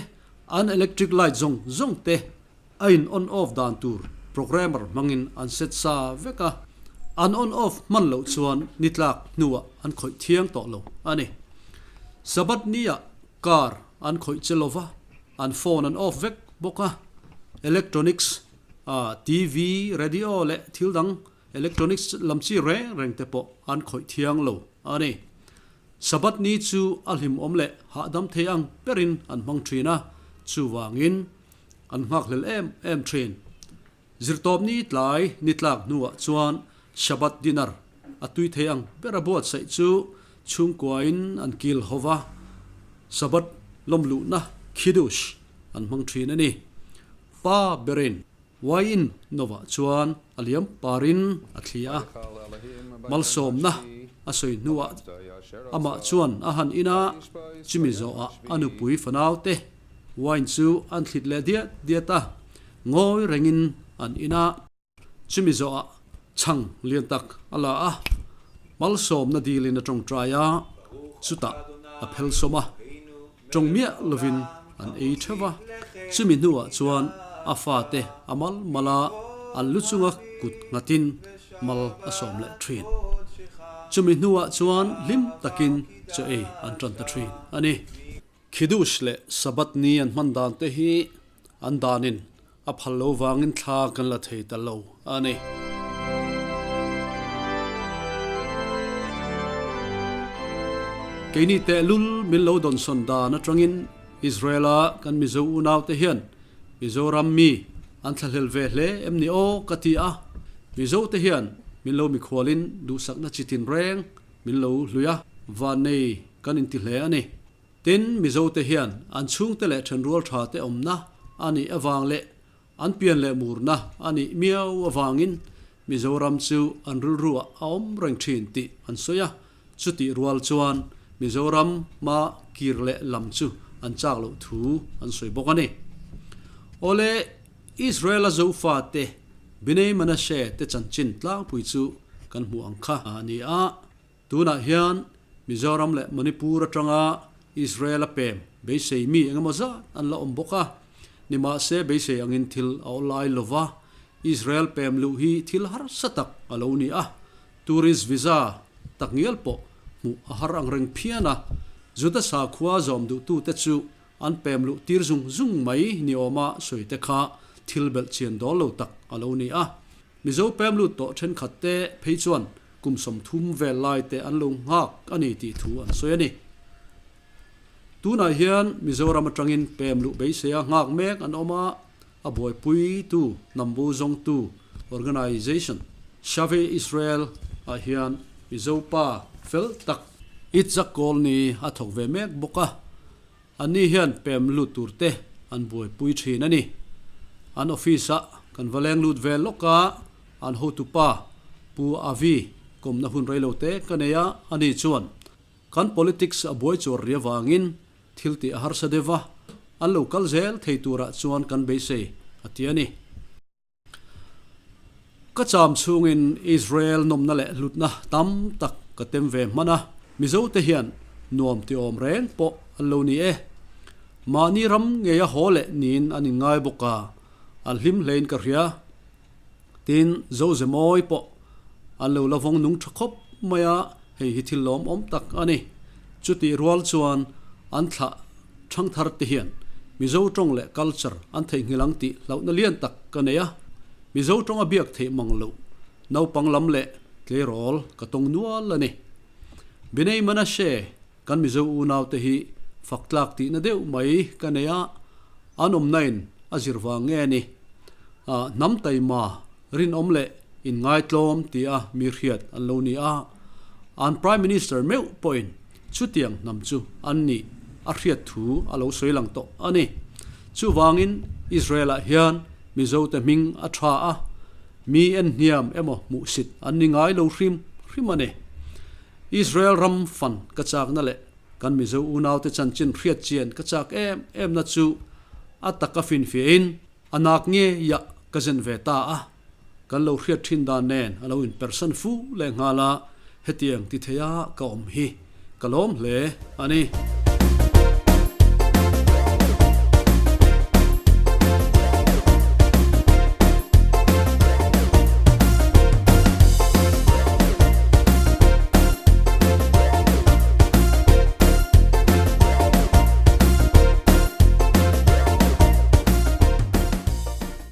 an electric light zawng zawng te a in on off dan tur programmer hmangin an set sa vek a, an on off hman loh chuan ni tlak hnuah an khawih thiang tawh lo a ni. Sabbath niah car an khawih che lova, an phone an off vek bawk a, electronics A, TV, radio leh thil dang electronics lam chi reng reng te pawh an khawih thiang lo a ni. Sabbath ni chu a hlimawm leh hahdam thei ang berin an hmang thin a, chuvangin an nghakhlel em em thin. Zirtawp ni tlai ni tlak hnuah chuan Shabbat dinner a tui thei ang bera buatsaih chu chhungkuain an kil ho va, Sabbath lawmluhna Kiddush an hmang thin a ni. Pa berin wine novah chuan a liam parin a thli a, malsawmna a sawi hnuah amah chuan a han in a, chumi zawhah a nupui fanaute wine chu an thlit leh diat diat a, ngawi rengin an in a. Chumi zawhah chhang lian tak a la a, malsawmna dilin a tawngtai a, chutah a phel sawm a, tawng miah lovin an ei theuh a. Chumi hnuah chuan a fate a mal mal a, an lu chunga kut nghatin mal a sawm leh thin. Chumi hnuah chuan hlim takin chaw ei an tan ta thin a ni. Kiddush leh Sabbath ni an hman dan te hi an danin a phal lo vangin thla kan la thei ta lo a ni. Keini tehlul min lo dawnsawn dan atangin Israel-a kan Mizo unaute hian Mizoram mi an thlahlel ve hle em ni aw ka ti a. Mizote hian min lo mikhualin duhsakna chitin reng min lo hlui a, vannei kan inti hle a ni. Tin, Mizote hian an chhungte leh thenrual thate awmna a nih avang leh an pian leh murna a nih miau avangin Mizoram chu an rilruah a awm reng thin tih an sawi a, chutih rual chuan Mizoram hma kir leh lam chu an chak loh thu an sawi bawk a ni. Awle, Israel-a Zofate Binei Manashe te chanchin tlangpui chu kan hmuh ang kha a ni a. Tunah hian Mizoram leh Manipur atanga Israel a pem beisei mi engemaw zat an la awm bawk a, nimahse beisei angin thil a awlai lova, Israel pem luh hi thil harsa tak a lo ni a, tourist visa tak ngial pawh hmuh a har ang reng phian a, Juda sakhua zawm duhtute chu an pem luh tir zung zung mai ni awma sawi te kha thil belh chian dawl lo tak a lo ni a. Mizo pem lut tawh thenkhat te phei chuan kum 30 vel lai te an lo nghak a ni tih thu an sawi a ni. Tunah hian Mizoram atangin pem luh beiseia nghak mek an awm a, a buaipuitu Nambu zawngtu Organization Shavei Israel ah hian Mizo pa fel tak Itzhak Kawlni a thawk ve mek bawk a. Anni hian pem lut tur te an buaipui thin a ni. An office ah kan va leng lut ve lawk a, an hotupa Pu Avi kawmna hun rei lo te ka nei a, ani chuan kan politics a buai chuar ri avangin thil tih a harsa deuh va, an lo kal zel thei turah chuan kan beisei a ti a ni. Ka cham chhungin Israel nawmna leh hlutna tam tak ka tem ve hman a, Mizote hian nuam ti awm reng pawh an lo ni e. Mahni ram ngeia haw leh niin an inngai bawk a, an hlim hlein ka hria. Tin, Zozemawi pawh an lo la vawng nung tha khawp mai a, hei hi thil lawmawm tak a ni. Chutih rual chuan an thlah Thangthar te hian Mizo tawng leh culture an theihnghilh ang tih hlauhna lian tak ka nei a, Mizo tawnga biak theih mang loh naupang lam leh tleirawl ka tawng nual a ni. Binei Manashe kan Mizo unau te hi fak tlak tihna deuh mai ka nei a, an awmna in a zir vang nge ni? Hnam taima rinawm leh inngaitlawm tia mi hriat an lo ni a, an Prime Minister meuh pawhin Chutiang hnam chu an nih a hriat thu a lo sawi lang tawh a ni. Chuvangin Israel-ah hian Mizote hming a tha a, mi en hniam emaw hmuhsit an ni ngai lo hrim hrim a ni. Israel ram fan ka chakna leh kan Mizo unaute chanchin hriat chian ka chak em emna chu a taka finfiahin a nak ngeiah ka zen ve ta a. Kan lo hriat thin dan nen a lo inpersan fu leh nghal a, hetiang ti theia ka awm hi ka lawm hle a ni.